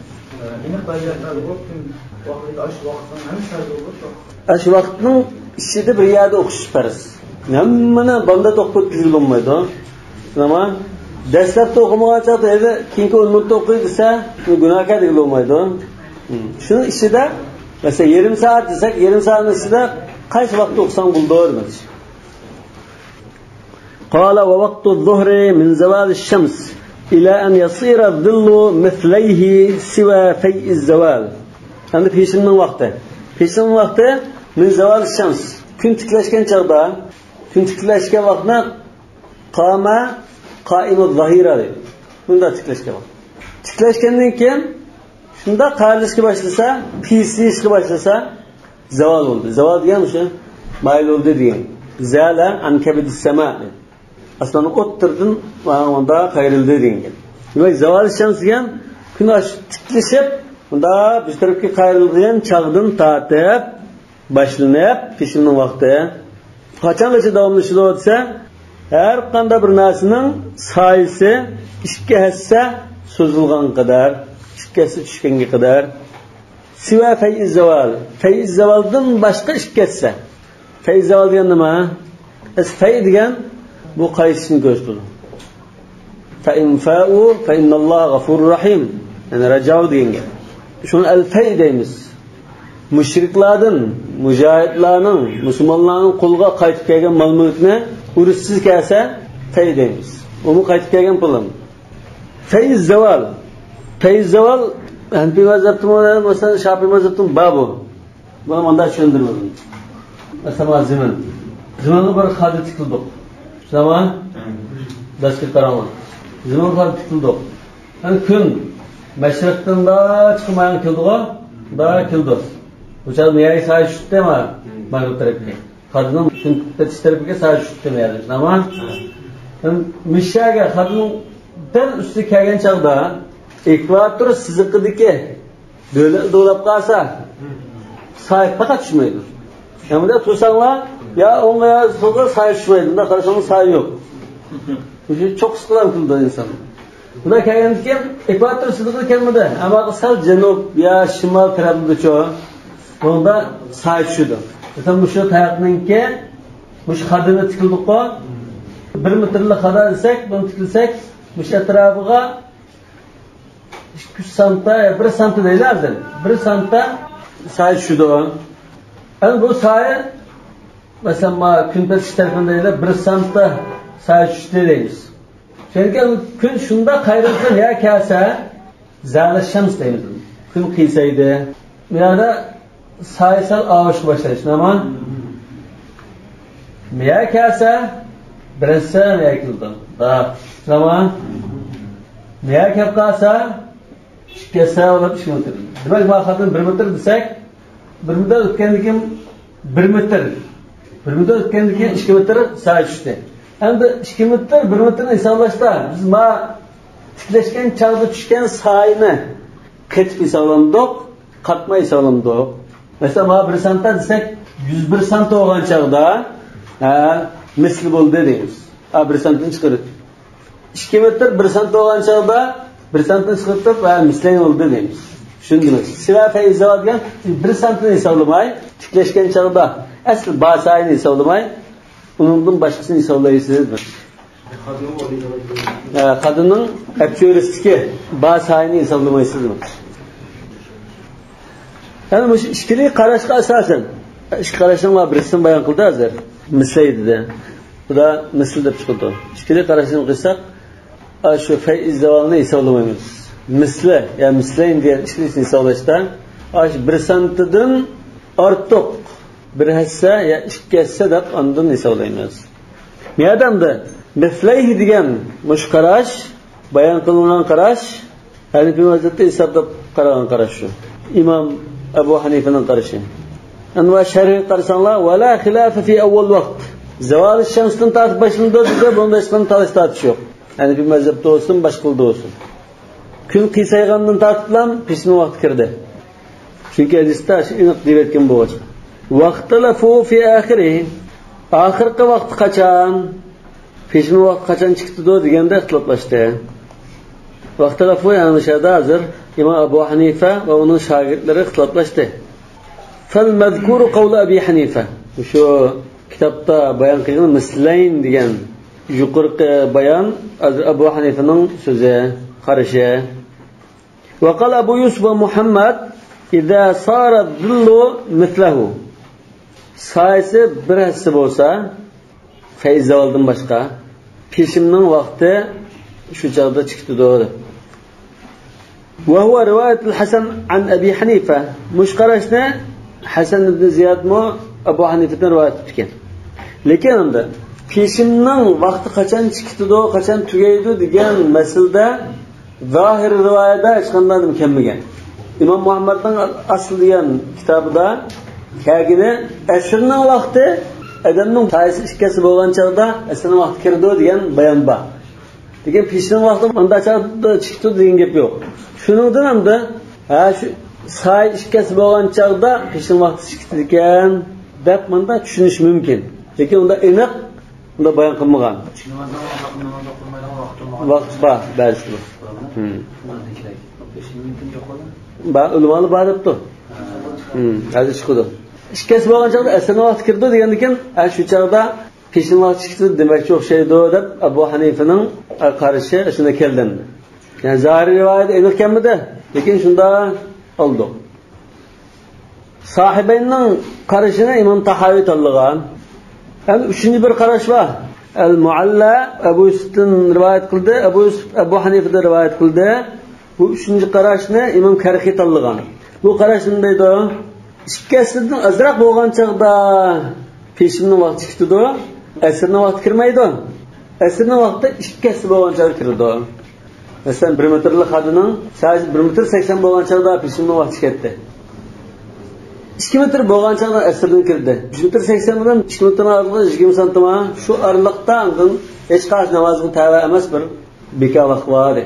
ئېنىق بەلگىلەپ بەردۇق، كۈن ۋاقتىدا ئاشۇ ۋاقىتنىڭ ھەممە شەرتى بولۇپ. ئاشۇ ۋاقىتنىڭ ئىچىدە بىر يەردە ئوقۇش پەرز. ھەممىنى بامدات ئوقۇپ ئۆتكۈزگىلى بولمايدۇ. ئەمما دەسلەپتە ئوقۇمىغان چاغدا، ئەگەر كېيىنكى ئون مىنۇتتا ئوقۇي دېسە، گۇناھكار دېگىلى بولمايدۇ. شۇنىڭ ئىچىدە، مەسىلەن، يېرىم سائەت دېسەك، يېرىم سائەتنىڭ ئىچىدە قايسى ۋاقىتتا ئوقۇساڭ بولىدۇ دېمەكچى. قال: ووقت الظهر من زوال الشمس إلى أن يصير الظل مثليه سوى فيء الزوال. ئەمدى پېشىننىڭ ۋاقتى. پېشىننىڭ ۋاقتى من زوال الشمس. كۈن تىكلەشكەن چاغدا، كۈن تىكلەشكەن ۋاقتىنى قام قائم الظهيرة دەيدۇ. بۇنداق تىكلەشكەن ۋاقىت. تىكلەشكەندىن كېيىن شۇنداق قايرىلىشقا باشلىسا، پىسىيىشقا باشلىسا، زاۋال بولدى. زاۋال دېگەن مۇشۇ مايىل بولدى دېگەن. زال عن كبد السماء. ئاسماننىڭ ئوتتۇرىدىن مۇنداق قايرىلدى دېگەن گەپ. دېمەك، زاۋال شەمس دېگەن كۈن ئاش-، تىكلىشىپ، مۇنداق بىر تەرەپكە قايرىلغان چاغدىن تارتىپ باشلىنىپ، پېشىننىڭ ۋاقتى قاچانغىچە داۋاملىشىدۇ دېسە، ھەر قانداق بىر نەرسىنىڭ سايىسى ئىككى ھەسسە سوزۇلغان قەدەر، ئىككى ھەسسە چۈشكەنگە قەدەر. سىۋا فەيئىز زاۋال. فەيئىز زاۋالدىن باشقا ئىككى ھەسسە. فەيئىز زاۋال دېگەن نېمە؟ ئەس فەي دېگەن بۇ قايتىشنى كۆرسىتىدۇ. فەئىن فەئۇ فەئىنناللاھە غەفۇرۇر رەھىم. يەنى رەجەئۇ دېگەن گەپ. شۇنى ئەل فەي دەيمىز. مۇشرىكلاردىن، مۇجاھىدلارنىڭ، مۇسۇلمانلارنىڭ قولىغا قايتىپ كەلگەن مال-مۈلۈكنى ئۇرۇشسىز كەلسە فەي دەيمىز. ئۇمۇ قايتىپ كەلگەن پۇلىم. فەيئىز زاۋال. فەيئىز زاۋال ھەنىپىي مەزھەپتىمۇ، مەسىلەن، شاپىئىي مەزھەپتىمۇ بار بۇ. بۇنى مۇنداق چۈشەندۈرۈۋېلىڭ. مەسىلەن، زېمىن. زېمىنغا بىر خادا تىكىلدۇق. شۇنداقمۇ؟ دەسكە قاراڭلار. زېمىنغا خادا تىكىلدۇق. يەنى كۈن مەشرىقتىن دا چىقىپ مايان كېلىدىغۇ؟ دا كېلىدۇ. بۇ چاغدا نېيەگە سايە چۈشتى ما؟ مەغرىب تەرەپكە. خادىنىڭ كۈن پېتىش تەرىپىگە سايە چۈشتى ما يەنى. شۇنداقمۇ؟ مىشەگە خادىنىڭ دەل ئۈستىگە كەلگەن چاغدا ئېكۋاتور سىزىقىدىكى دۆلەت دولاپ قالسا، سايە پەقەت چۈشمەيدۇ. يەنى بۇنداق تۇرساڭلار، يا ئوڭغا يا سولغا سايە چۈشمەيدۇ. بۇنداق قارىساڭلار سايە يوق. مۇشۇ چوققىسى قىلام كېلىدۇ ئىنسان. بۇنداق كەلگەندىكىن ئېكۋاتور سىزىقىغا كەلمىدى. ئەمما سەل جەنۇب يا شىمال تەرەپلىرىدىچۇ، بۇنىڭدا سايە چۈشىدۇ. مەسىلەن، مۇشۇ تاياقنىڭكى، مۇشۇ خادىنى تىكىلدۇققۇ، بىر مېتىرلىق خادا دېسەك، بۇنى تىكلىسەك، مۇشۇ ئەتراپىغا ئىككى يۈز سانتا، بىر سانتا دەيلى ھازىر. بىر سانتا سايە چۈشىدۇ. ئەمدى بۇ سايە، مەسىلەن، ما كۈن پېتىش تەرىپىنى دەيلى، بىر سانتا سايە چۈشتى دەيمىز. چۈنكى كۈن شۇنداق قايرىلسا، يا كەلسە، زەۋالىش شەمس دەيمىز. كۈن قىيسايدى. بۇ يەردە سايە سەل ئاۋۇشقا باشلايدۇ، شۇنداقمۇ؟ مىيا كەلسە، بىرىنچىسى مىيا كېلىدۇ. دا، شۇنداقمۇ؟ مىيا كەپ قالسا، ئىككى ھەسسە بولۇپ ئىككى مېتىر. دېمەك، ما خادىن بىر مېتىر دېسەك، بىر مېتىر ئۆتكەندىن كېيىن بىر مېتىر. بىر مېتىر ئۆتكەندىن كېيىن ئىككى مېتىر سايە چۈشتى. ئەمدى ئىككى مېتىر، بىر مېتىرنى ھېسابلاشتا، بىز ما تىكلەشكەن چاغدا چۈشكەن سايىنى قېتىپ ھېسابلامدۇق، قاتماي ھېسابلامدۇق. مەسىلەن، ما بىر سانتا دېسەك، يۈز بىر سانتا بولغان چاغدا، ھە، مىسلى بولدى دەيمىز. ھە، بىر سانتىنى چىقىرىپ. ئىككى مېتىر بىر سانت بولغان چاغدا بىر سانتنى چىقىرىپ، ھە، مىسلەينى بولدى دەيمىز. شۇنى دېمەكچى. سىۋا فەيزاۋا دېگەن بىر سانتنى ھېسابلىماي، تىكلەشكەن چاغدا ئەسلى باساينى ھېسابلىماي، ئۇنىڭدىن باشقىسىنى ھېسابلايسىز دېمەكچى. ھە، خادىنىڭ ئەپچۆرىسىدىكى باساينى ھېسابلىمايسىز دېمەكچى. يەنى مۇشۇ ئىككىلى قاراشقا ئاساسەن، ئىككى قاراشنىڭ بىرسىنى بايان قىلدى ھازىر. مىسلەي دېدى. بۇدا مىسل دەپ چىقىدۇ. ئىككىلى قاراشنى قىلساق، ئاشۇ فەيئىز زاۋالنى ھېسابلىمايمىز. مىسلى يا مىسلەين دېگەن ئىككىلىسىنى ھېسابلاشتا، ئاشۇ بىر سانتىدىن ئارتۇق، بىر ھەسسە يا ئىككى ھەسسە دەپ ئاندىن ھېسابلايمىز. مەدەمدە مىسلەيھ دېگەن مۇشۇ قاراش، بايان قىلىنغان قاراش، ھەنىفىي مەزھەپتە ھېسابلاپ قارىغان قاراش شۇ. ئىمام ئەبۇ ھەنىفىنىڭ قارىشى. ئەنۋەر شەرھىگە قارىساڭلار، ۋەلا خىلاف فى ئەۋۋەل ۋاقىت. زاۋال شەمستىن تارتىپ باشلىنىدۇ دېسە، بۇنىڭدا ھېچقانداق تالىش تارتىش يوق. ھەنىفىي مەزھەپتە بولسۇن، باشقىلاردا بولسۇن. كۈن قىيسايغاندىن تارتىپلا پېشىنىڭ ۋاقتى كىردى. چۈنكى ھەدىستە ئېنىق دېيىۋەتكەن بولغاچقا. ۋەختەلەفۇ فى ئاخىرىھى. ئاخىرقى ۋاقتى قاچان؟ پېشىنىڭ ۋاقتى قاچان چىقىدۇ دېگەندە ئىختىلاپلاشتى. ۋەختەلەفۇ، يەنى مۇشۇ يەردە ھازىر ئىمام ئەبۇ ھەنىفە ۋە ئۇنىڭ شاگىرتلىرى ئىختىلاپلاشتى. فەل مەزكۇرۇ قەۋلۇ ئەبى ھەنىفە. شۇ كىتابتا بايان قىلغان مىسلەين دېگەن يۇقىرىقى بايان ھازىر ئەبۇ ھەنىفىنىڭ سۆزى، قارىشى. ۋە قال ئەبۇ يۈسۈف ۋە مۇھەممەد، ئىزا سارە زىللۇ مىسلەھۇ. سايىسى بىر ھەسسە بولسا، فەيز زاۋالدىن باشقا، پېشىمنىڭ ۋاقتى شۇ چاغدا چىقىدۇ، دەپ. ۋە ھۇۋە رىۋايەتۇل ھەسەن ئەن ئەبى ھەنىفە. مۇشۇ قاراشنى ھەسەن ئىبن زىيادمۇ ئەبۇ ھەنىفىدىن رىۋايەت ئېتىپتىكەن. لېكىن ئەمدى پېشىمنىڭ ۋاقتى قاچان چىقىدۇ، قاچان تۈگەيدۇ دېگەن مەسىلىدە زاھىر رىۋايەتتە ھېچقانداق نېمە كەلمىگەن. ئىمام مۇھەممەدنىڭ ئەسل دېگەن كىتابىدا كەلگىنى ئەسىرنىڭ ۋاقتى، ئادەمنىڭ سايىسى ئىككى ھەسسە بولغان چاغدا ئەسىرنىڭ ۋاقتى كىرىدۇ دېگەن بايان بار. لېكىن پېشىنىڭ ۋاقتى مۇنداق چاغدا چىقىپتۇ دېگەن گەپ يوق. شۇنىڭدىن ئەمدى، ھە، شۇ سايە ئىككى ھەسسە بولغان چاغدا پېشىنىڭ ۋاقتى چىقىدىكەن دەپ مۇنداق چۈشىنىش مۇمكىن. لېكىن ئۇنداق ئېنىق ئۇنداق بايان قىلمىغان. ۋاقىت بار، بەزىسى بار. ھىم. بار، ئۆلىمالار بار دەپتۇ. ھىم، ھازىر چىقىدۇ. ئىككى ھەسسە بولغان چاغدا ئەسىرنىڭ ۋاقتى كىرىدۇ دېگەندىن كېيىن، ھە، شۇ چاغدا پېشىنىڭ ۋاقتى چىقتى دېمەكچى ئوخشايدۇ دەپ، ئەبۇ ھەنىفىنىڭ، ھە، قارىشى شۇنداق كەلدى. يەنى زاھىرىي رىۋايەت ئېنىق كەلمىدى، لېكىن شۇنداق ئالدۇق. ساھىبەيننىڭ قارىشىنى ئىمام تاھاۋى تاللىغان. ھەم ئۈچىنچى بىر قاراش بار. ئەل مۇئەللا ئەبۇ يۈسۈفتىن رىۋايەت قىلدى، ئەبۇ يۈسۈف ئەبۇ ھەنىفىدىن رىۋايەت قىلدى. بۇ ئۈچىنچى قاراشنى ئىمام كەرخى تاللىغان. بۇ قاراش نېمە دەيدۇ؟ ئىككى ھەسسىدىن ئازراق بولغان چاغدا پېشىننىڭ ۋاقتى كېتىدۇ، ئەسىرنىڭ ۋاقتى كىرمەيدۇ. ئەسىرنىڭ ۋاقتى ئىككى ھەسسە بولغان چاغدا كىرىدۇ. مەسىلەن، بىر مېتىرلىق خادىنىڭ سادىچە بىر مېتىر سەكسەن بولغان چاغدا پېشىننىڭ ۋاقتى كەتتى. ئىككى مېتىر بولغان چاغدا ئەسىردىن كىردى. ئۈچ مېتىر سەكسەن بىلەن ئىككى مېتىرنىڭ ئارىلىقى يىگىرمە سانتىم. شۇ ئارىلىقتا ئاندىن ھېچقايسى نامازغا تەۋە ئەمەس، بىر بىكار ۋاقىت بار ئىدى.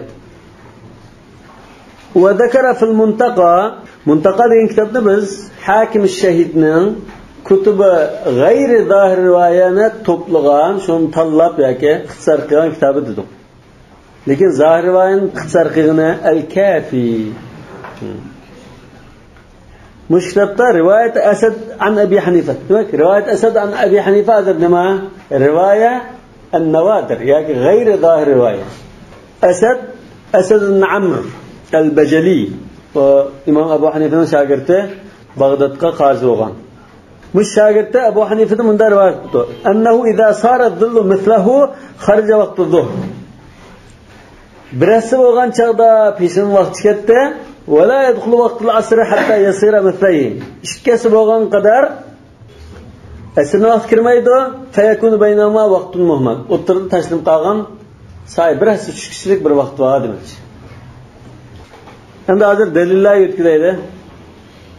وذكر في المنتقى، مۇنتەقا دېگەن كىتابنى بىز ھاكىم شەھىدنىڭ كۇتۇبى غەيرى زاھىر رىۋايەنى توپلىغان، شۇنى تاللاپ ياكى ئىختىسار قىلغان كىتابى دېدۇق. لېكىن زاھىر رىۋايەنى ئىختىسار قىلغىنى ئەل كافى. مۇشۇ كىتابتا رىۋايەت ئەسەد ئەن ئەبى ھەنىفە. دېمەك، رىۋايەت ئەسەد ئەن ئەبى ھەنىفە ھازىر نېمە؟ رىۋايە ئەن نەۋادىر ياكى غەيرى زاھىر رىۋايە. ئەسەد، ئەسەد ئىبن ئەمر ئەل بەجەلى. ئۇ ئىمام ئەبۇ ھەنىفىنىڭ شاگىرتى، باغدادقا قازى بولغان. مۇشۇ شاگىرتى ئەبۇ ھەنىفىدىن مۇنداق رىۋايەت قىپتۇ. أنه إذا صار الظل مثله خرج وقت الظهر. بىر ھەسسە بولغان چاغدا پېشىننىڭ ۋاقتى كەتتى. ولا يدخل وقت العصر حتى يصير مثليه. ئىككى ھەسسە بولغان قەدەر ئەسىرنىڭ ۋاقتى كىرمەيدۇ. فيكون بينهما وقت مهمل. ئوتتۇرىدا تاشلىنىپ قالغان سايە بىر ھەسسە چۈشكۈچىلىك بىر ۋاقىت بار دېمەكچى. ئەمدى ھازىر دەلىللەرگە ئۆتكۈزەيلى.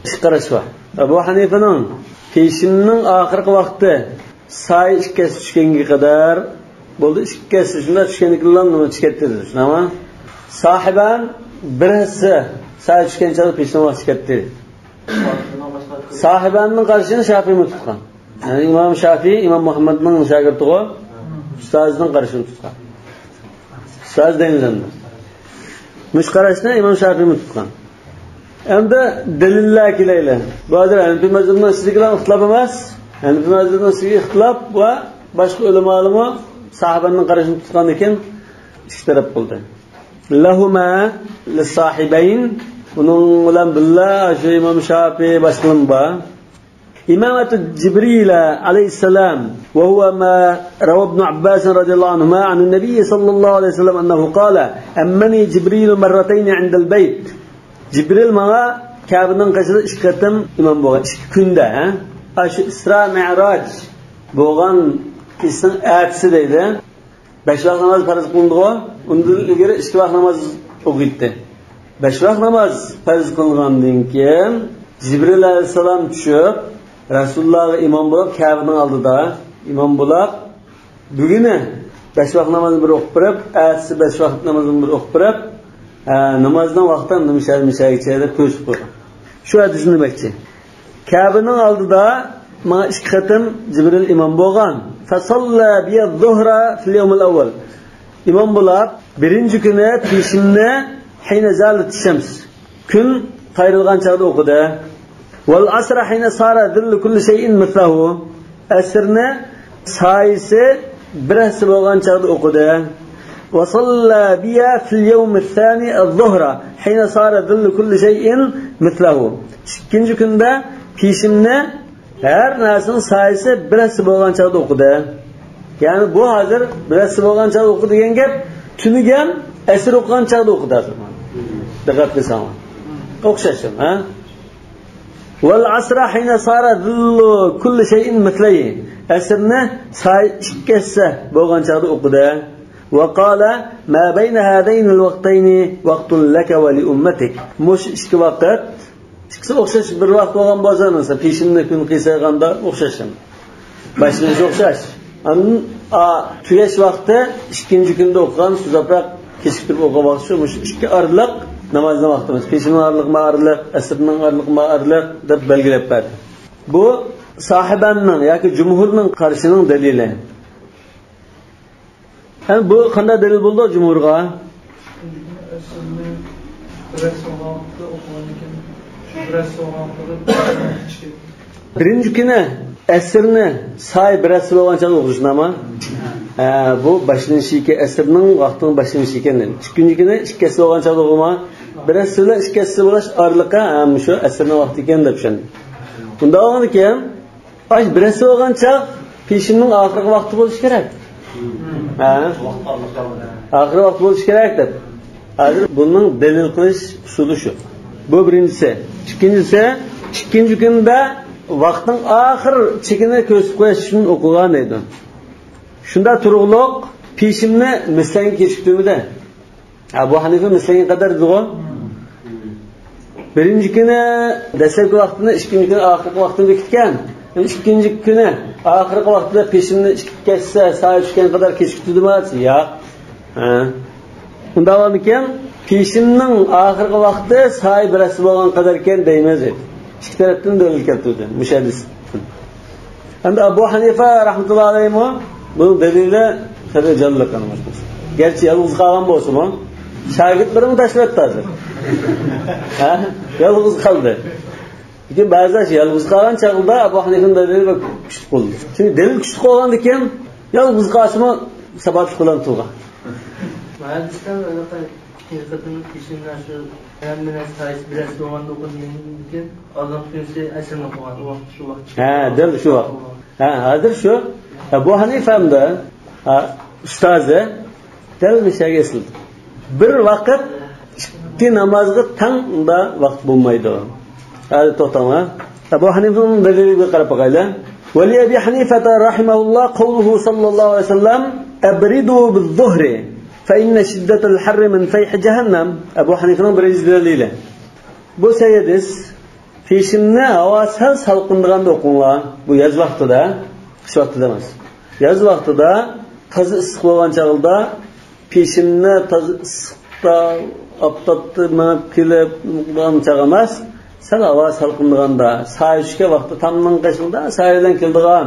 ئىككى قاراش بار. ئەبۇ ھەنىفىنىڭ پېشىننىڭ ئاخىرقى ۋاقتى سايە ئىككى ھەسسە چۈشكەنگە قەدەر بولدى. ئىككى ھەسسە شۇنداق چۈشكەندىن كېيىنلا نېمە چىقىپ كەتتى، شۇنداقمۇ؟ ساھىبان بىر ھەسسە سايە چۈشكەن چاغدا پېشىننىڭ ۋاقتى كەتتى. ساھىباننىڭ قارىشىنى شافىيمۇ تۇتقان. يەنى ئىمام شافىي ئىمام مۇھەممەدنىڭ شاگىرتىغۇ، ئۇستازىنىڭ قارىشىنى تۇتقان. ئۇستاز دەيمىز ئەمدى. مۇشۇ قاراشنى ئىمام شافىيمۇ تۇتقان. ئەمدى دەلىللەرگە كېلەيلى. بۇ ھازىر ھەنىپىي مەزھەپنىڭ ئىچىدىكىلا ئىختىلاپ ئەمەس. ھەنىپىي مەزھەپنىڭ ئىچىدىكى ئىختىلاپ ۋە باشقا ئۆلىمالارمۇ ساھابەننىڭ قارىشىنى تۇتقاندىن كېيىن ئىككى تەرەپ قىلدى. لهما، للصاحبين، ئۇنىڭ بىلەن بىللە شۇ ئىمام شافىي باشقىلارمۇ بار. إمامة جبريل عليه السلام، وهو ما روى ابن عباس رضي الله عنهما عن النبي صلى الله عليه وسلم أنه قال: عمني جبريل مرتين عند البيت. جىبرىل ماڭا كەبىنىڭ قېشىدا ئىككى قېتىم ئىمام بولغان، ئىككى كۈندە، ھە؟ ئاشۇ ئىسرا مىئراج بولغان كېچىنىڭ ئەتىسى دەيدۇ. بەش ۋاق ناماز پەرز قىلىندىغۇ، ئۇندىن ئىلگىرى ئىككى ۋاق ناماز ئوقۇيتتى. بەش ۋاق ناماز پەرز قىلىنغاندىن كېيىن، جىبرىل ئەلەيھىسسالام چۈشۈپ، رەسۇلۇللاھقا ئىمام بولۇپ، كەبىنىڭ ئالدىدا ئىمام بولۇپ، بۈگۈنى بەش ۋاق نامازنى بىر ئوقۇپ بېرىپ، ئەتىسى بەش ۋاق نامازنى بىر ئوقۇپ بېرىپ، ھە، نامازنىڭ ۋاقتى نېمىشە، نېمىشەگىچە دەپ كۆرسىتىپ قويغان. شۇ ھەدىسنى دېمەكچى. كەبىنىڭ ئالدىدا ماڭا ئىككى قېتىم جىبرىل ئىمام بولغان. فصلى بي الظهر في اليوم الأول. ئىمام بولاپ، بىرىنچى كۈنى پېشىننى حين زالت الشمس، كۈن قايرىلغان چاغدا ئوقۇدى. والعصر حين صار ظل كل شيء مثله. ئەسىرنى سايىسى بىر ھەسسە بولغان چاغدا ئوقۇدى. وصلى بي في اليوم الثاني الظهر حين صار ظل كل شيء مثله. ئىككىنچى كۈندە پېشىننى ھەر نەرسىنىڭ سايىسى بىر ھەسسە بولغان چاغدا ئوقۇدى. يەنى بۇ ھازىر بىر ھەسسە بولغان چاغدا ئوقۇدى دېگەن گەپ، تۈنۈگۈن ئەسىر ئوقۇغان چاغدا ئوقۇدى ھازىر. دىققەت قىلساڭلار. ئوخشاش، ھە؟ والعصر حين صار ظل كل شيء مثليه. ئەسىرنى سايە ئىككى ھەسسە بولغان چاغدا ئوقۇدى. وقال: ما بين هذين الوقتين وقت لك ولأمتك. مۇشۇ ئىككى ۋاقىت، ئىككىسى ئوخشاش بىر ۋاقىت بولغان بولسا، مەسىلەن، پېشىننى كۈن قىيسايغاندا ئوخشاش. باشلىنىشى ئوخشاش. ئاندىن، ئا، تۈگەش ۋاقتى ئىككىنچى كۈندە ئوقۇغان، سۇزاپراق كېچىكتۈرۈپ ئوقۇغان ۋاقتى شۇ، مۇشۇ ئىككى ئارىلىق نامازنىڭ ۋاقتى. پېشىننىڭ ئارىلىقىمۇ ئارىلىق، ئەسىرنىڭ ئارىلىقىمۇ ئارىلىق دەپ بەلگىلەپ بەردى. بۇ ساھىبەننىڭ ياكى جۇمھۇرنىڭ قارىشىنىڭ دەلىلى. ئەمدى بۇ قانداق دەلىل بولىدۇ جۇمھۇرغا؟ بىرىنچى كۈنى ئەسىرنى سايە بىر ھەسسە بولغان چاغدا ئوقۇش ناما؟ ھە، بۇ باشلىنىشى ئىكەن، ئەسىرنىڭ ۋاقتىنىڭ باشلىنىشى ئىكەن. ئىككىنچى كۈنى ئىككى ھەسسە بولغان چاغدا ئوقۇما. بىر ھەسسە بىلەن ئىككى ھەسسە بولۇش ئارىلىقى، ھە، مۇشۇ ئەسىرنىڭ ۋاقتى ئىكەن دەپ چۈشەندىم. بۇنداق بولغاندىكىن، ئاش بىرەسى بولغان چاغ پېشىننىڭ ئاخىرقى ۋاقتى بولۇشى كېرەك. ھە؟ ئاخىرقى ۋاقتى بولۇشى كېرەك دەپ. ھازىر بۇنىڭ دەلىل قىلىش ئۇسۇلى شۇ. بۇ بىرىنچىسى. ئىككىنچىسى، ئىككىنچى كۈندە ۋاقىتنىڭ ئاخىر چېكىنى كۆرسىتىپ قويۇش ئۈچۈن ئوقۇغان دەيدۇ. شۇنداق تۇرۇقلۇق پېشىننى مىسلەنگە كېچىكتۈرمىدى. ئەبۇ ھەنىفە مىسلەنگە قەدەر دېدىغۇ. بىرىنچى كۈنى دەسلەپكى ۋاقتىنى، ئىككىنچى كۈنى ئاخىرقى ۋاقتىنى بېكىتكەن. ئىككىنچى كۈنى ئاخىرقى ۋاقتىدا پېشىننى ئىككى كەتسە، سايە چۈشكەن قەدەر كېچىكتۈردىمۇ دېسە، ياق. ھە. ئۇنداق بولغاندىكىن، پېشىننىڭ ئاخىرقى ۋاقتى سايە بىر ھەسسە بولغان قەدەركەن دەيمىز دەيدۇ. ئىككى تەرەپتىن دەلىل كەلتۈردى مۇشۇ ھەدىس. ئەمدى ئەبۇ ھەنىفە رەھمەتۇللا ئەلەيھىمۇ بۇنىڭ دەلىلى خېلى جانلىق. گەرچە يالغۇز قالغان بولسىمۇ، شاگىرتلىرىمۇ تاشلاۋەتتى ھازىر. ھە؟ يالغۇز قالدى. لېكىن بەزىلەر يالغۇز قالغان چاغدا ئەبۇ ھەنىفىنىڭ دەلىلى بەك كۈچلۈك بولدى. چۈنكى دەلىل كۈچلۈك بولغاندىكىن، يالغۇز قالسىمۇ ساباتلىق بىلەن تۇرغان. ھەدىستە ھېقىقەتەن پېشىننى شۇ ھەممە نەرسە سايىسى بىر ھەسسە بولغاندا ئوقۇدىن كېيىن، ئالدىنقى كۈنسى ئەسىرنى ئوقۇغان. ئۇ ۋاقىت شۇ ۋاقىت. ھە، دەل شۇ ۋاقىت. ھە، ھازىر شۇ ئەبۇ ھەنىفەمدە، ھە، ئۇستازى دەل مۇشۇ يەرگە ئېسىلدى. بىر ۋاقىت ئىككى نامازغا تەڭ ئۇندا ۋاقىت بولمايدۇ. ھازىر توختاڭلار. ئەبۇ ھەنىفىنىڭ دەلىلىگە قاراپ باقايلى. ولأبي حنيفة رحمه الله قوله صلى الله عليه وسلم: أبردوا بالظهر فإن شدة الحر من فيح جهنم. ئەبۇ ھەنىفىنىڭ بىرىنچى دەلىلى. بۇ سەھىھ ھەدىس. پېشىننى ھاۋا سەل سالقىندىغاندا ئوقۇڭلار. بۇ ياز ۋاقتىدا، قىش ۋاقتىدا ئەمەس. ياز ۋاقتىدا تازا ئىسسىق بولغان چاغدا پېشىننى تازا ئىسسىقتا، ئاپتاپتا مېڭىپ كېلىپ، چاغ ئەمەس. سەل ھاۋا سالقىندىغاندا، سايە چۈشكەن ۋاقىتتا، تامنىڭ قېشىدا سايە بىلەن كېلىدىغان،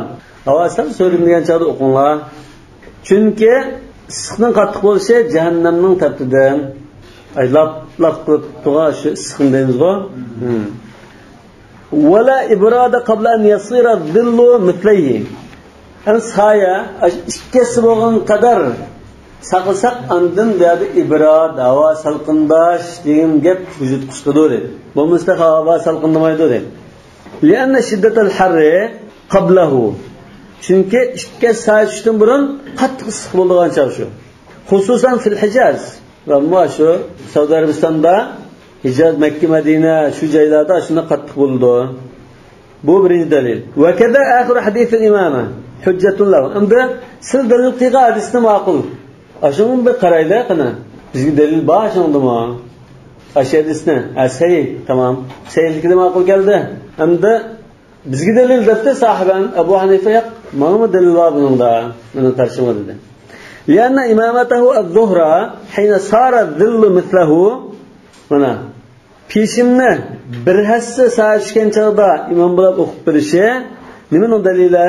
ھاۋا سەل سۆرۈنگەن چاغدا ئوقۇڭلار. چۈنكى ئىسسىقنىڭ قاتتىق بولۇشى جەھەننەمنىڭ تەپتىدىن. ئاي، لاپ، لاپ قىلىپ تۇرغان شۇ ئىسسىقنى دەيمىزغۇ. ھىم. ولا إبراد قبل أن يصير الظل مثليه. ئەمدى سايە، ئاشۇ ئىككى ھەسسە بولغان قەدەر ساقلىساق، ئاندىن بۇ يەردە ئىبراد، ھاۋا سالقىنداش دېگەن گەپ ۋۇجۇدقا چىقىدۇ دەيدۇ. بولمىسا ھاۋا سالقىندىمايدۇ دەيدۇ. لأن شدة الحر قبله. چۈنكى ئىككى ھەسسە سايە چۈشۈشتىن بۇرۇن قاتتىق ئىسسىق بولىدىغان چاغ شۇ. خۇسۇسەن فىل ھىجاز. ۋە مۇشۇ سەئۇدى ئەرەبىستاندا، ھىجاز، مەككە، مەدىنە، شۇ جايلاردا شۇنداق قاتتىق بولىدۇ. بۇ بىرىنچى دەلىل. وكذا آخر حديث الإمامة حجة له. ئەمدى سىز دەلىل قىلغان ھەدىسنى ماقۇل. ئاشۇنىڭغا بىر قارايلى قېنى. بىزگە دەلىل بار شۇنىڭدىمۇ؟ ئاشۇ ھەدىسنى. ھە، سەھىھ، تامام. سەھىھلىكى ماقۇل كەلدى. ئەمدى بىزگە دەلىل دەپتۇ ساھىبەن، ئەبۇ ھەنىفە ياق، ماڭىمۇ دەلىل بار بۇنىڭدا، مېنىڭ قارشىمغا دېدى. لأن إمامته الظهر حين صار الظل مثله. مانا، پېشىننى بىر ھەسسە سايە چۈشكەن چاغدا ئىمام بولاپ ئوقۇپ بېرىشى نېمىنىڭ دەلىلى؟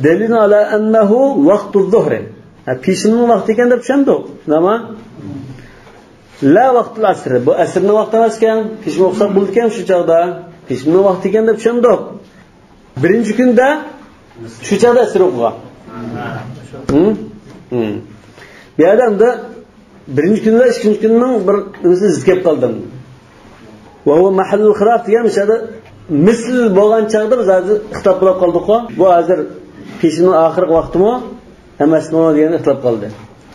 دليل على أنه وقت الظهر. ھە، پېشىننىڭ ۋاقتى ئىكەن دەپ چۈشەندۇق. نېمە؟ لا ۋاقتىل ئەسرى. بۇ ئەسرنىڭ ۋاقتى ئەمەسكەن. پېشىن ئوقۇساق بولىدىكەن شۇ چاغدا. پېشىننىڭ ۋاقتى ئىكەن دەپ چۈشەندۇق. بىرىنچى كۈندە شۇ چاغدا ئەسر ئوقۇغان. ھىم؟ ھىم. بۇ يەردە ئەمدى بىرىنچى كۈن بىلەن ئىككىنچى كۈننىڭ بىر نېمىسى زىت كېلىپ قالدى. وهو محل الخلاف دېگەن مىسالدا مىسىل بولغان چاغدا بىز ھازىر ئىختىلاپ بولۇپ قالدۇققۇ. بۇ ھازىر پېشىننىڭ ئاخىرقى ۋاقتىمۇ ئەمەسمۇ دېگەن ئىختىلاپ قالدى.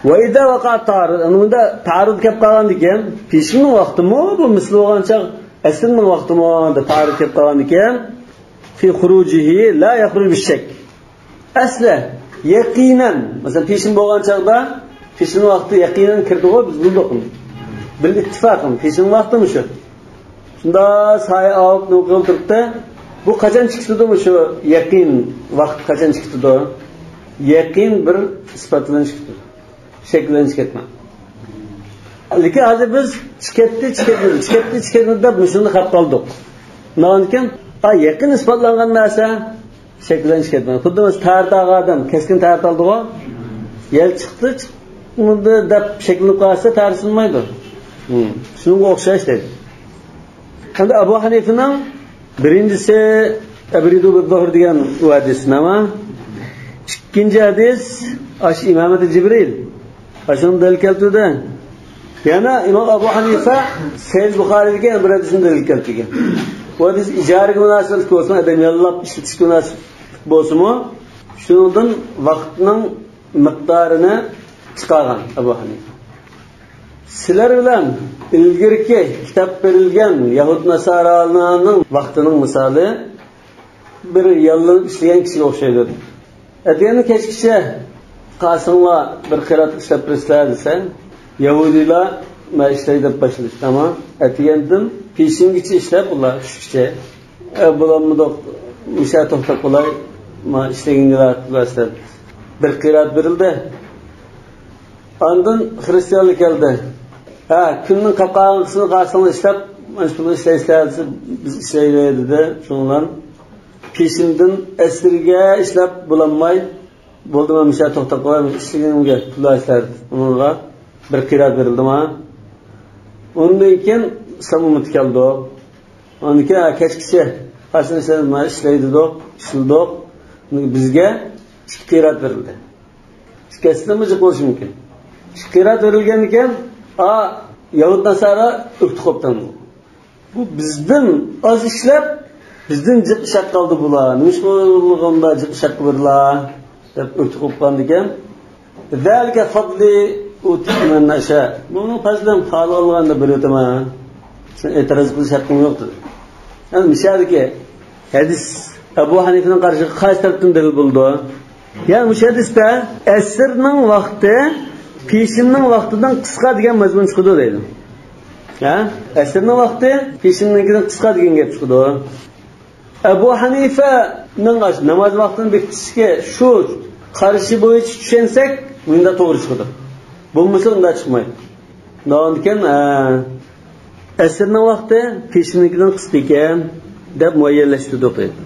وإذا وقع التعارض، ئەنە بۇندا تەئارۇز كەپ قالغاندىكىن، پېشىننىڭ ۋاقتىمۇ، بۇ مىسىل بولغان چاغ ئەسرنىڭ ۋاقتىمۇ دەپ تەئارۇز كەپ قالغاندىكىن، في خروجه لا يخرج بالشك. ئەسلى يەقىنەن، مەسىلەن، پېشىن بولغان چاغدا، پېشىن ۋاقتى يەقىنەن كىردىغۇ، بىز بىلدۇق ئۇنى. بىل ئىتتىپاق، پېشىن ۋاقتىمۇ شۇ. شۇنداق سايە ئاۋۇپ نوقۇل تۇرۇپتۇ. بۇ قاچان چىقىتىدۇ مۇشۇ يەقىن ۋاقىت قاچان چىقىتىدۇ؟ يەقىن بىر ئىسپات بىلەن چىقىتىدۇ. شەك بىلەن چىقىتماڭ. لېكىن ھازىر بىز چىقەتتى، چىقەتمىدى، چىقەتتى، چىقەتمىدى دەپ مۇشۇنى قاپ قالدۇق. ئۇنداقكەن، ئا، يېقىن ئىسپاتلانغان نەرسە شەك بىلەن چىقەتمەڭ. خۇددى مىسال تارىت ئالغان ئادەم كەسكىن تارىت ئالدىغۇ، يەل چىقتى، چىقمىدى دەپ شەكلىنىپ قالسا تارىت سۇنمايدۇ. ھىم، شۇنىڭغا ئوخشاش دەيدۇ. ئەمدى ئەبۇ ھەنىفىنىڭ بىرىنچىسى ئەبرىدۇ بىززۇھر دېگەن ئۇ ھەدىس نېمە؟ ئىككىنچى ھەدىس ئاشۇ ئىمامەتى جىبرىل. ئاشۇنى دەلىل كەلتۈردى. يەنە ئىمام ئەبۇ ھەنىفە سەھىھ بۇخارىدىكى بىر ھەدىسنى دەلىل كەلتۈرگەن. بۇ ھەدىس ئىجارىگە مۇناسىۋەتلىك بولسىمۇ، ئادەم ياللاپ ئىشلىتىشكە مۇناسىۋەتلىك بولسىمۇ، شۇنىڭدىن ۋاقىتنىڭ مىقدارىنى چىقارغان ئەبۇ ھەنىفە. سىلەر بىلەن ئىلگىرىكى كىتاب بېرىلگەن يەھۇد ناسارالارنىڭ ۋاقتىنىڭ مىسالى بىر ياللىنىپ ئىشلىگەن كىشىگە ئوخشايدۇ. ئەتىگەندە كەچكىچە قالساڭلار بىر قىرات ئىشلەپ بېرىسىلەر دېسە، يەھۇدىيلار مەن ئىشلەي دەپ باشلىدى. تامام. ئەتىگەندىن پېشىنگىچە ئىشلەپ، ئۇلار چۈشكىچە. ئە، بولالمىدۇق، مۇشۇ يەردە توختاپ قالاي، ما ئىشلىگىنىڭلار بىر قىرات بېرىلدى. ئاندىن خرىستىيانلار كەلدى. ھە، كۈننىڭ قاپقارىلىقىنى قالساڭلار ئىشلەپ، مانا شۇنى ئىشلەيسىلەر دېسە، بىز ئىشلەيلى دېدى. شۇنىڭ بىلەن پېشىندىن ئەسىرگە ئىشلەپ بولالماي، بولدى، مەن مۇشۇ يەردە توختاپ قالاي، ئىشلىگىنىمگە پۇل بەرسىلەر دېدى. ئۇنىڭغا بىر قىرات بېرىلدى ماڭا. ئۇندىن كېيىن ئىسلام ئۈممىتى كەلدۇق. ئاندىن كېيىن، ھە، كەچكىچە قاچان ئىشلەيدۇ، ئىشلەيدۇق، ئىشلىدۇق. بىزگە ئىككى قىرات بېرىلدى. ئىككىسىدىنمۇ جىق بولۇشى مۇمكىن. ئىككى قىرات بېرىلگەندىكىن، ئا، يەھۇد ناسارا ئۆكتە قوپتى. بۇ بىزدىن ئاز ئىشلەپ، بىزدىن جىق ئىش ھەققى ئالدى بۇلار. نېمىشقا بۇلارغا جىق ئىش ھەققى بېرىلە؟ دەپ ئۆكتە قوپقاندىكىن. ذلك فضلي أوتيه من أشاء. بۇنىڭ پەزلىم خالىغانلىغاندا بېرىۋېتىمەن. سەن ئېتىراز قىلىش ھەققىڭ يوق دېدى. يەنى مۇشۇ يەردىكى ھەدىس ئەبۇ ھەنىفىنىڭ قارىشىغا قايسى تەرەپتىن دەلىل بولىدۇ؟ يەنى مۇشۇ ھەدىستە ئەسىرنىڭ ۋاقتى پېشىننىڭ ۋاقتىدىن قىسقا دېگەن مەزمۇن چىقىدۇ دەيدۇ. ھە؟ ئەسىرنىڭ ۋاقتى پېشىننىڭكىدىن قىسقا دېگەن گەپ چىقىدۇ. ئەبۇ ھەنىفەنىڭ ناماز ۋاقتىنى بېكىتىشكە شۇ قارىشى بويىچە چۈشەنسەك، مۇنداق توغرا چىقىدۇ. بولمىسا ئۇنداق چىقمايدۇ. ئۇنداقكەن، ھە، ئەسىرنىڭ ۋاقتى پېشىننىڭكىدىن قىسقا ئىكەن، دەپ مۇئەييەنلەشتۈردۇق دەيدۇ.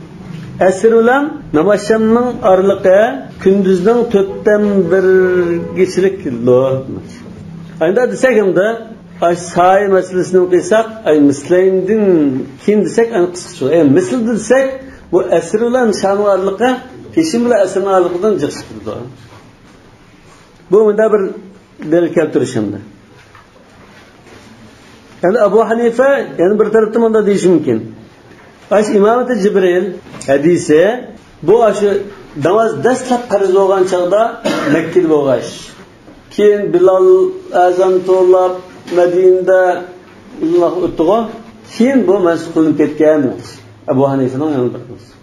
ئەسىر بىلەن نامازشامنىڭ ئارىلىقى كۈندۈزنىڭ تۆتتىن بىرگىچىلىك كېلىدۇ. ئەندى دېسەك ئەمدى، ئاي سايە مەسىلىسىنى قىلساق، ئاي مىسلەيندىن كېيىن دېسەك، ئەنە قىسقىچە. ئەي مىسلىدە دېسەك، بۇ ئەسىر بىلەن شامنىڭ ئارىلىقى پېشىن بىلەن ئەسىرنىڭ ئارىلىقىدىن جىق چىقىدۇ. بۇ مۇنداق بىر دەلىل كەلتۈرۈش ئەمدى. يەنى ئەبۇ ھەنىفە يەنە بىر تەرەپتىن مۇنداق دېيىشى مۇمكىن. ئاشۇ ئىمامىتى جىبرىل ھەدىسى، بۇ ئاشۇ ناماز دەسلەپ پەرز بولغان چاغدا مەككىدە بولغاچ. كېيىن بىلال ئەزان توۋلاپ، مەدىنىدە ئۇزۇنراق ئۆتتىغۇ. كېيىن بۇ مەنسۇخ قىلىنىپ كەتكەن دېمەكچى. ئەبۇ ھەنىفىنىڭ يەنە بىر قىلمىشى.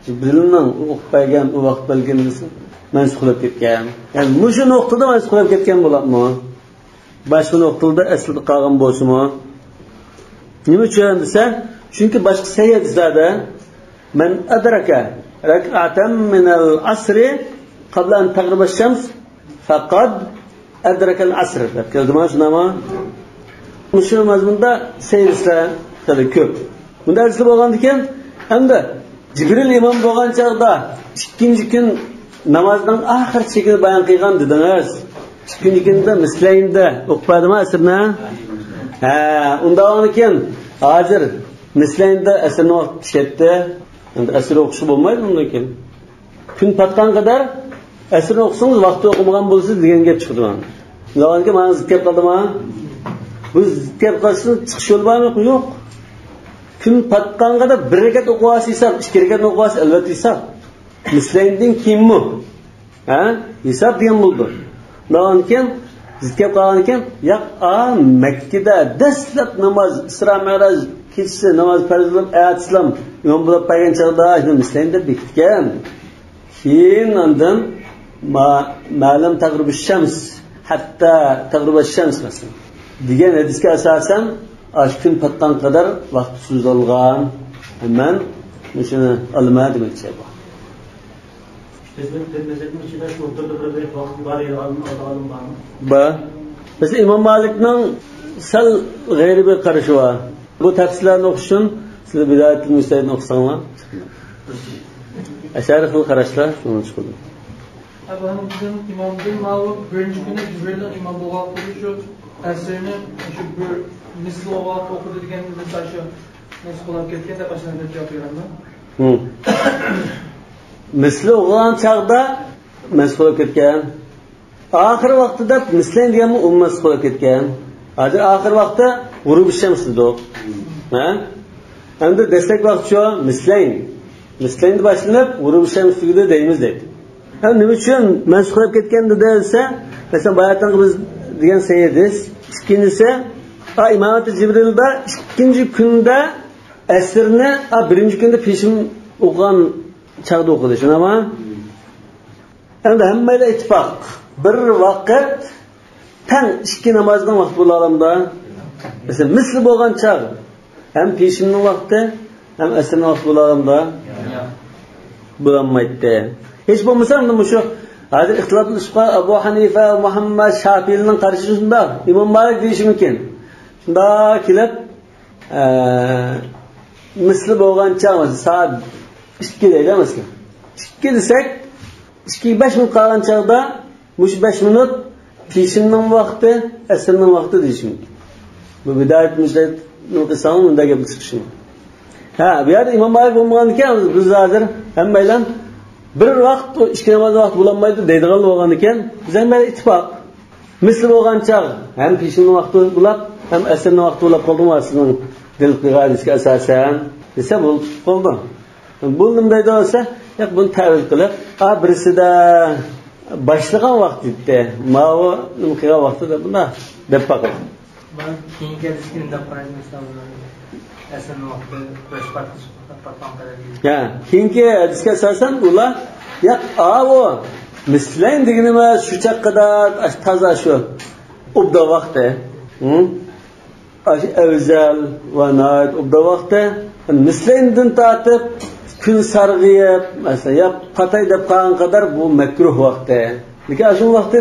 جىبرىلنىڭ ئوقۇپ بەرگەن، ئۇ ۋاقىت بەلگىلىمىسى مەنسۇخ قىلىپ كەتكەن. يەنى مۇشۇ نۇقتىدا مەنسۇخ قىلىپ كەتكەن بولامدۇ؟ باشقا نۇقتىلاردا ئەسلىدە قالغان بولسىمۇ. نېمە ئۈچۈن دېسە، چۈنكى باشقا سەھىھ ھەدىسلەردە، مەن ئەدرەكە رەكئەتەن مىنەل ئەسرى قەبلە ئەن تەغرىبە شەمس فەقەد ئەدرەكەل ئەسر دەپ كەلدىما، شۇنداقمۇ؟ مۇشۇ مەزمۇندا سەھىھ ھەدىسلەر خېلى كۆپ. بۇنداق ھەدىسلەر بولغاندىكىن، ئەمدى جىبرىل ئىمام بولغان چاغدا ئىككىنچى كۈن نامازنىڭ ئاخىر چېكىنى بايان قىلغان دېدىڭىز. ئىككىنچى كۈندە مىسلەيندە ئوقۇپ بەردىما ئەسىرنى؟ ھە، ئۇنداق بولغاندىكىن ھازىر مىسلەيندە ئەسىرنىڭ ۋاقتى چۈشەتتى. ئەمدى ئەسىر ئوقۇشقا بولمايدۇ ئۇندىن كېيىن. كۈن پاتقان قەدەر ئەسىرنى ئوقۇسىڭىز، ۋاقتى ئوقۇمىغان بولىسىز دېگەن گەپ چىقىدۇ مانا. ئۇنداق بولغاندىكىن مانا زىت كەپ قالدىما؟ بۇ زىت كەپ قالسا چىقىش يولى بارمۇ؟ يوق. كۈن پاتقان قەدەر بىر رەكەت ئوقۇۋالسا ھېساب، ئىككى رەكەتنى ئوقۇۋالسا ئەلۋەتتە ھېساب. مىسلەيندىن كېيىنمۇ، ھە؟ ھېساب دېگەن بولىدۇ. ئۇنداقكەن، زىت كەپ قالغانكەن، ياق، ئا، مەككىدە دەسلەپ ناماز، ئىسرا مىئراج كېچىسى ناماز پەرز قىلىپ، ئەتىسىلام ئىمام بولۇپ بەرگەن چاغدا، مىسلەيندە بېكىتكەن. كېيىن ئاندىن ما-، مەلۇم تەغرىبۇ شەمس، ھەتتا تەغرىبۇ شەمس مەسىلەن دېگەن ھەدىسكە ئاساسەن، ئاشۇ كۈن پاتقان قەدەر ۋاقىت سوزۇلغان. مەن مۇشۇنى ئالىمەن دېمەكچى بۇ. مەزھەپنىڭ ئىچىدە شۇ ئوتتۇرىدا بىر، بىر ۋاقىت بار دەيدىغان ئالىم بارمۇ؟ بار. مەسىلەن، ئىمام مالىكنىڭ سەل غەيرىي بىر قارىشى بار. بۇ تەپسىرلەرنى ئوقۇش ئۈچۈن سىلەر بىدايەتۇل مۇجتەھىدنى ئوقۇساڭلار. ئەشئەرىي خىل قاراشلار شۇنىڭ چىقىدۇ. ئەبۇ ھەنىفىدىن، ئىمامدىن ماۋۇ بىرىنچى كۈنى جىبرىلنىڭ ئىمام بولغانلىقى شۇ ئەسىرنى شۇ بىر مىسلى ۋاقىت ئوقۇدى دېگەن مىسال شۇ مەنسۇخ بولۇپ كەتكەن دەپ ئاشۇنداق دەپ جاۋاب بېرەمدۇ؟ ھىم. مىسلى ئوقۇغان چاغدا مەنسۇخ بولۇپ كەتكەن. ئاخىر ۋاقتىدا مىسلەين دېگەنمۇ ئۇمۇمەن مەنسۇخ بولۇپ كەتكەن. ھازىر ئاخىر ۋاقتى غۇرۇبۇ شەمس دېدۇق. ھە؟ ئەمدى دەسلەپكى ۋاقىت شۇ، مىسلەين. مىسلەيندە باشلىنىپ، غۇرۇبۇ شەمس تۈگىدى دەيمىز دەيدۇ. ھە، نېمە ئۈچۈن مەنسۇخ بولۇپ كەتكەن دېدى دېسە، مەسىلەن، باياتىنقى بىز دېگەن سەھىھ ھەدىس. ئىككىنچىسى، ئا، ئىمامەتى جىبرىلدا ئىككىنچى كۈندە ئەسىرنى، ئا، بىرىنچى كۈندە پېشىن ئوقۇغان چاغدا ئوقۇدى، شۇنداقمۇ؟ ئەمدى ھەممەيلەن ئىتتىپاق. بىر ۋاقىت تەڭ ئىككى نامازنىڭ ۋاقتى بولالامدا؟ مەسىلەن، مىسلى بولغان چاغ ھەم پېشىننىڭ ۋاقتى، ھەم ئەسىرنىڭ ۋاقتى بولالامدا؟ بولالمايتتى. ھېچ بولمىسا، ئەمدى مۇشۇ ھازىر ئىختىلاپلىشىپ قالغان ئەبۇ ھەنىفە، مۇھەممەد، شاپىئىنىڭ قارىشى شۇنداق. ئىمام مالىك دېيىشى مۇمكىن. شۇنداق كېلىپ، ئە، مىسلى بولغان چاغ، مەسىلەن، سائەت ئىككى دەيلى، مەسىلەن. ئىككى دېسەك، ئىككىگە بەش مىنۇت قالغان چاغدا، مۇشۇ بەش مىنۇت پېشىننىڭ ۋاقتى، ئەسىرنىڭ ۋاقتى دېيىش مۇمكىن. بۇ بىدايەت مۇجتەھىدنىڭ قىسسىسىنىڭ مۇنداق گەپ چىقىشى مۇمكىن. ھە، بۇ يەردە ئىمام مالىك بولمىغاندىكىن، بىز ھازىر ھەممەيلەن بىر ۋاقىت ئۇ ئىككى ناماز ۋاقتى بولالمايدۇ دەيدىغان بولغاندىكىن، بىز ھەممەيلەن ئىتتىپاق. مىسلى بولغان چاغ ھەم پېشىننىڭ ۋاقتى بولۇپ، ھەم ئەسىرنىڭ ۋاقتى بولۇپ قالدىمۇ، سىزنىڭ دەلىل قىلغان ھەدىسكە ئاساسەن دېسە، بولۇپ قالدى. بۇ نېمە دەيدۇ دېسە، ياق، بۇنى تەۋىل قىلىپ، ئا، بىرسىدە باشلىغان ۋاقتى دېدى، ماۋۇ نېمە قىلغان ۋاقتى دەپ، بۇنداق دەپ باقىدۇ. مانا كېيىنكى ھەدىسكە مۇنداق قارايمىز، مىسال، ئەسىرنىڭ ۋاقتى بەش پارتلىشىپ پاتقان قەدەر دېيىلگەن. ھە، كېيىنكى ھەدىسكە ئاساسەن ئۇلار، ياق، ئاۋۇ، مىسلەين دېگىنىمىز شۇ چاغقىدا، تازا شۇ ئوبدان ۋاقتى. ھە؟ ئاشۇ ئەۋزەل ۋە ناھايىتى ئوبدان ۋاقتى، مىسلەيندىن تارتىپ كۈن سارغىيىپ، مەسىلەن، يا پاتاي دەپ قالغان قەدەر بۇ مەكرۇھ ۋاقتى. لېكىن ئاشۇ ۋاقتى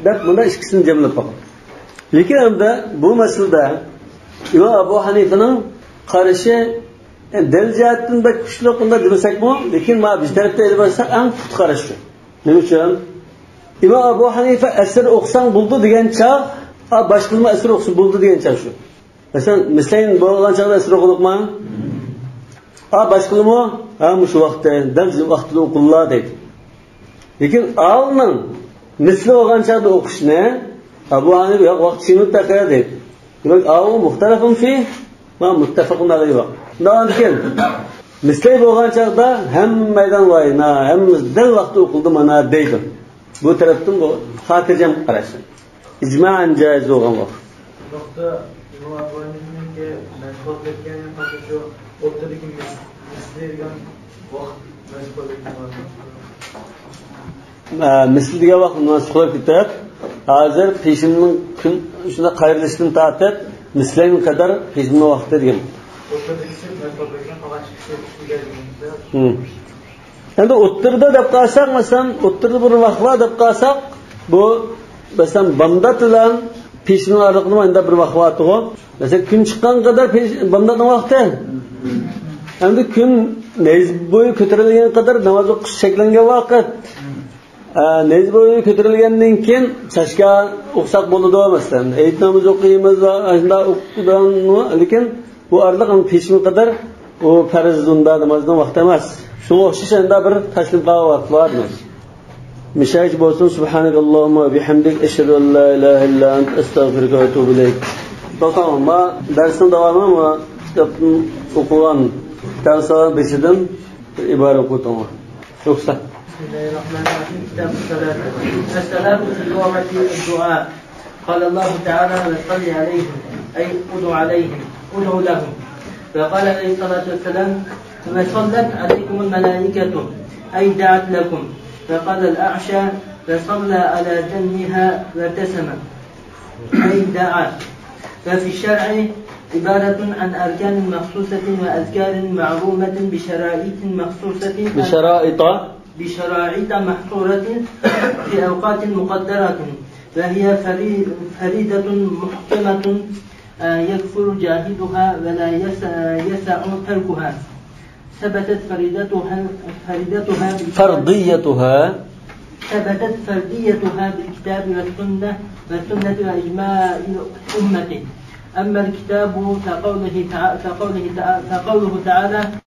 دەپ مۇنداق ئىككىسىنى جەملەپ باقىمىز. لېكىن ئەمدى بۇ مەسىلىدە ئىمام ئەبۇ ھەنىفىنىڭ قارىشى، يەنى دەلىل جەھەتتىن بەك كۈچلۈك، ئۇنداق دېمىسەكمۇ، لېكىن مانا بىر تەرەپتە ئېلىپ بارساق ئەڭ پۇختا قاراش شۇ. نېمە ئۈچۈن؟ ئىمام ئەبۇ ھەنىفە ئەسىر ئوقۇساڭ بولىدۇ دېگەن چاغ، ئا، باشقىلىمۇ ئەسىر ئوقۇسا بولىدۇ دېگەن چاغ شۇ. مەسىلەن، مىسلەين بولغان چاغدا ئەسىر ئوقۇدۇقما؟ ئا، باشقىلىمۇ؟ ھە، مۇشۇ ۋاقىتتا، دەل ۋاقتىدا ئوقۇڭلار دەيدۇ. لېكىن ئاۋۇنىڭ مىسلى بولغان چاغدا ئوقۇشنى ئەبۇ ھەنىفە، ياق، ۋاقتى چىڭىپ تەقە دەيدۇ. دېمەك، ئاۋۇ مۇختەلەفۇن فى، ما مۇتتەفەقۇن ئەلەيھى ۋاقىت. شۇنداق ئىكەن، مىسلەي بولغان چاغدا ھەممەيلەن ۋاي، نا، ھەممىمىز دەل ۋاقتى ئوقۇلدى مانا دەيدۇ. بۇ تەرەپتىن بۇ خاتىرجەم قاراش. ئىجمائەن جائىز بولغان ۋاقىت. بۇ ھەقتە ئىمام ئەبۇ ھەنىفىنىڭكى مەشغۇل كەتكەن، شۇ ئوتتۇرىدىكى مىس-، مىسلى دېگەن ۋاقىت مەشغۇل كەتكەن. ئە، مىسلى دېگەن ۋاقىت مەشغۇل كېتىپ، ھازىر پېشىننىڭ كۈن شۇنداق قايرىلىشىدىن تارتىپ مىسلەيگە قەدەر پېشىننىڭ ۋاقتى دېگەن. ئوتتۇرىدىكىسى مەشغۇل كەتكەن، قالغان ئىككىسى ئىچىگە دېگەن. ھىم. ئەمدى ئوتتۇرىدا دەپ قالساق، مەسىلەن، ئوتتۇرىدا بىر ۋاقىت بار دەپ قالساق، بۇ، مەسىلەن، بامدات بىلەن پېشىننىڭ ئارىلىقىدا مۇنداق بىر ۋاقىت بارتىغۇ. مەسىلەن، كۈن چىققان قەدەر پېش-، بامداتنىڭ ۋاقتى. ئەمدى كۈن نەيزە بويى كۆتۈرۈلگەن قەدەر ناماز ئوقۇش چەكلەنگەن ۋاقىت. ئە، نەيزە بويى كۆتۈرۈلگەندىن كېيىن چاشكا ئوقۇساق بولىدۇ، مەسىلەن، ھېيت نامىزى ئوقۇيمىز، ئاشۇنداق ئوقۇيدۇ، لېكىن بۇ ئارىلىق ئەمدى پېشىنگە قەدەر ئۇ پەرز زۇندا نامازنىڭ ۋاقتى ئەمەس. شۇنىڭغا ئوخشاش ئەمدى بىر تاشلىنىپ قالغان ۋاقىت بار دېمەك. مۇشۇ بولسۇن، سۇبھانەكاللاھۇممە ۋە بىھەمدىك، ئەشھەدۇ ئەن لا ئىلاھە ئىللا ئەنتە، ئەستەغفىرۇكە ۋە ئەتۇبۇ ئىلەيك. توختاڭ، ما دەرسنىڭ داۋامى ما كىتابنى ئوقۇغان، كىتاب سالغان بېشىدىن بىر ئىبارە ئوقۇۋېتىڭلار. رۇخسەت. بسم الله الرحمن الرحيم. كتاب الصلاة. الصلاة في اللغة الدعاء. قال الله تعالى: وصل عليهم، أي ادع عليهم، ادع لهم. وقال عليه الصلاة والسلام: وصلت عليكم الملائكة، أي دعت لكم. وقال الأعشى: وصلى على جنها وابتسم، أي دعا. وفي الشرع عبارة عن أركان مخصوصة وأذكار معلومة بشرائط مخصوصة، بشرائط. بشرائط محصورة في أوقات مقدرة، وهي فري-، فريضة محكمة، آه، يكفر جاحدها ولا يس-، يسع تركها. ثبتت فريضتها، فريضتها بالكتاب، فرضيتها. ثبتت فرضيتها بالكتاب والسنة، والسنة وإجماع الأمة. أما الكتاب فقوله تع-، فقوله تع-، فقوله تعالى: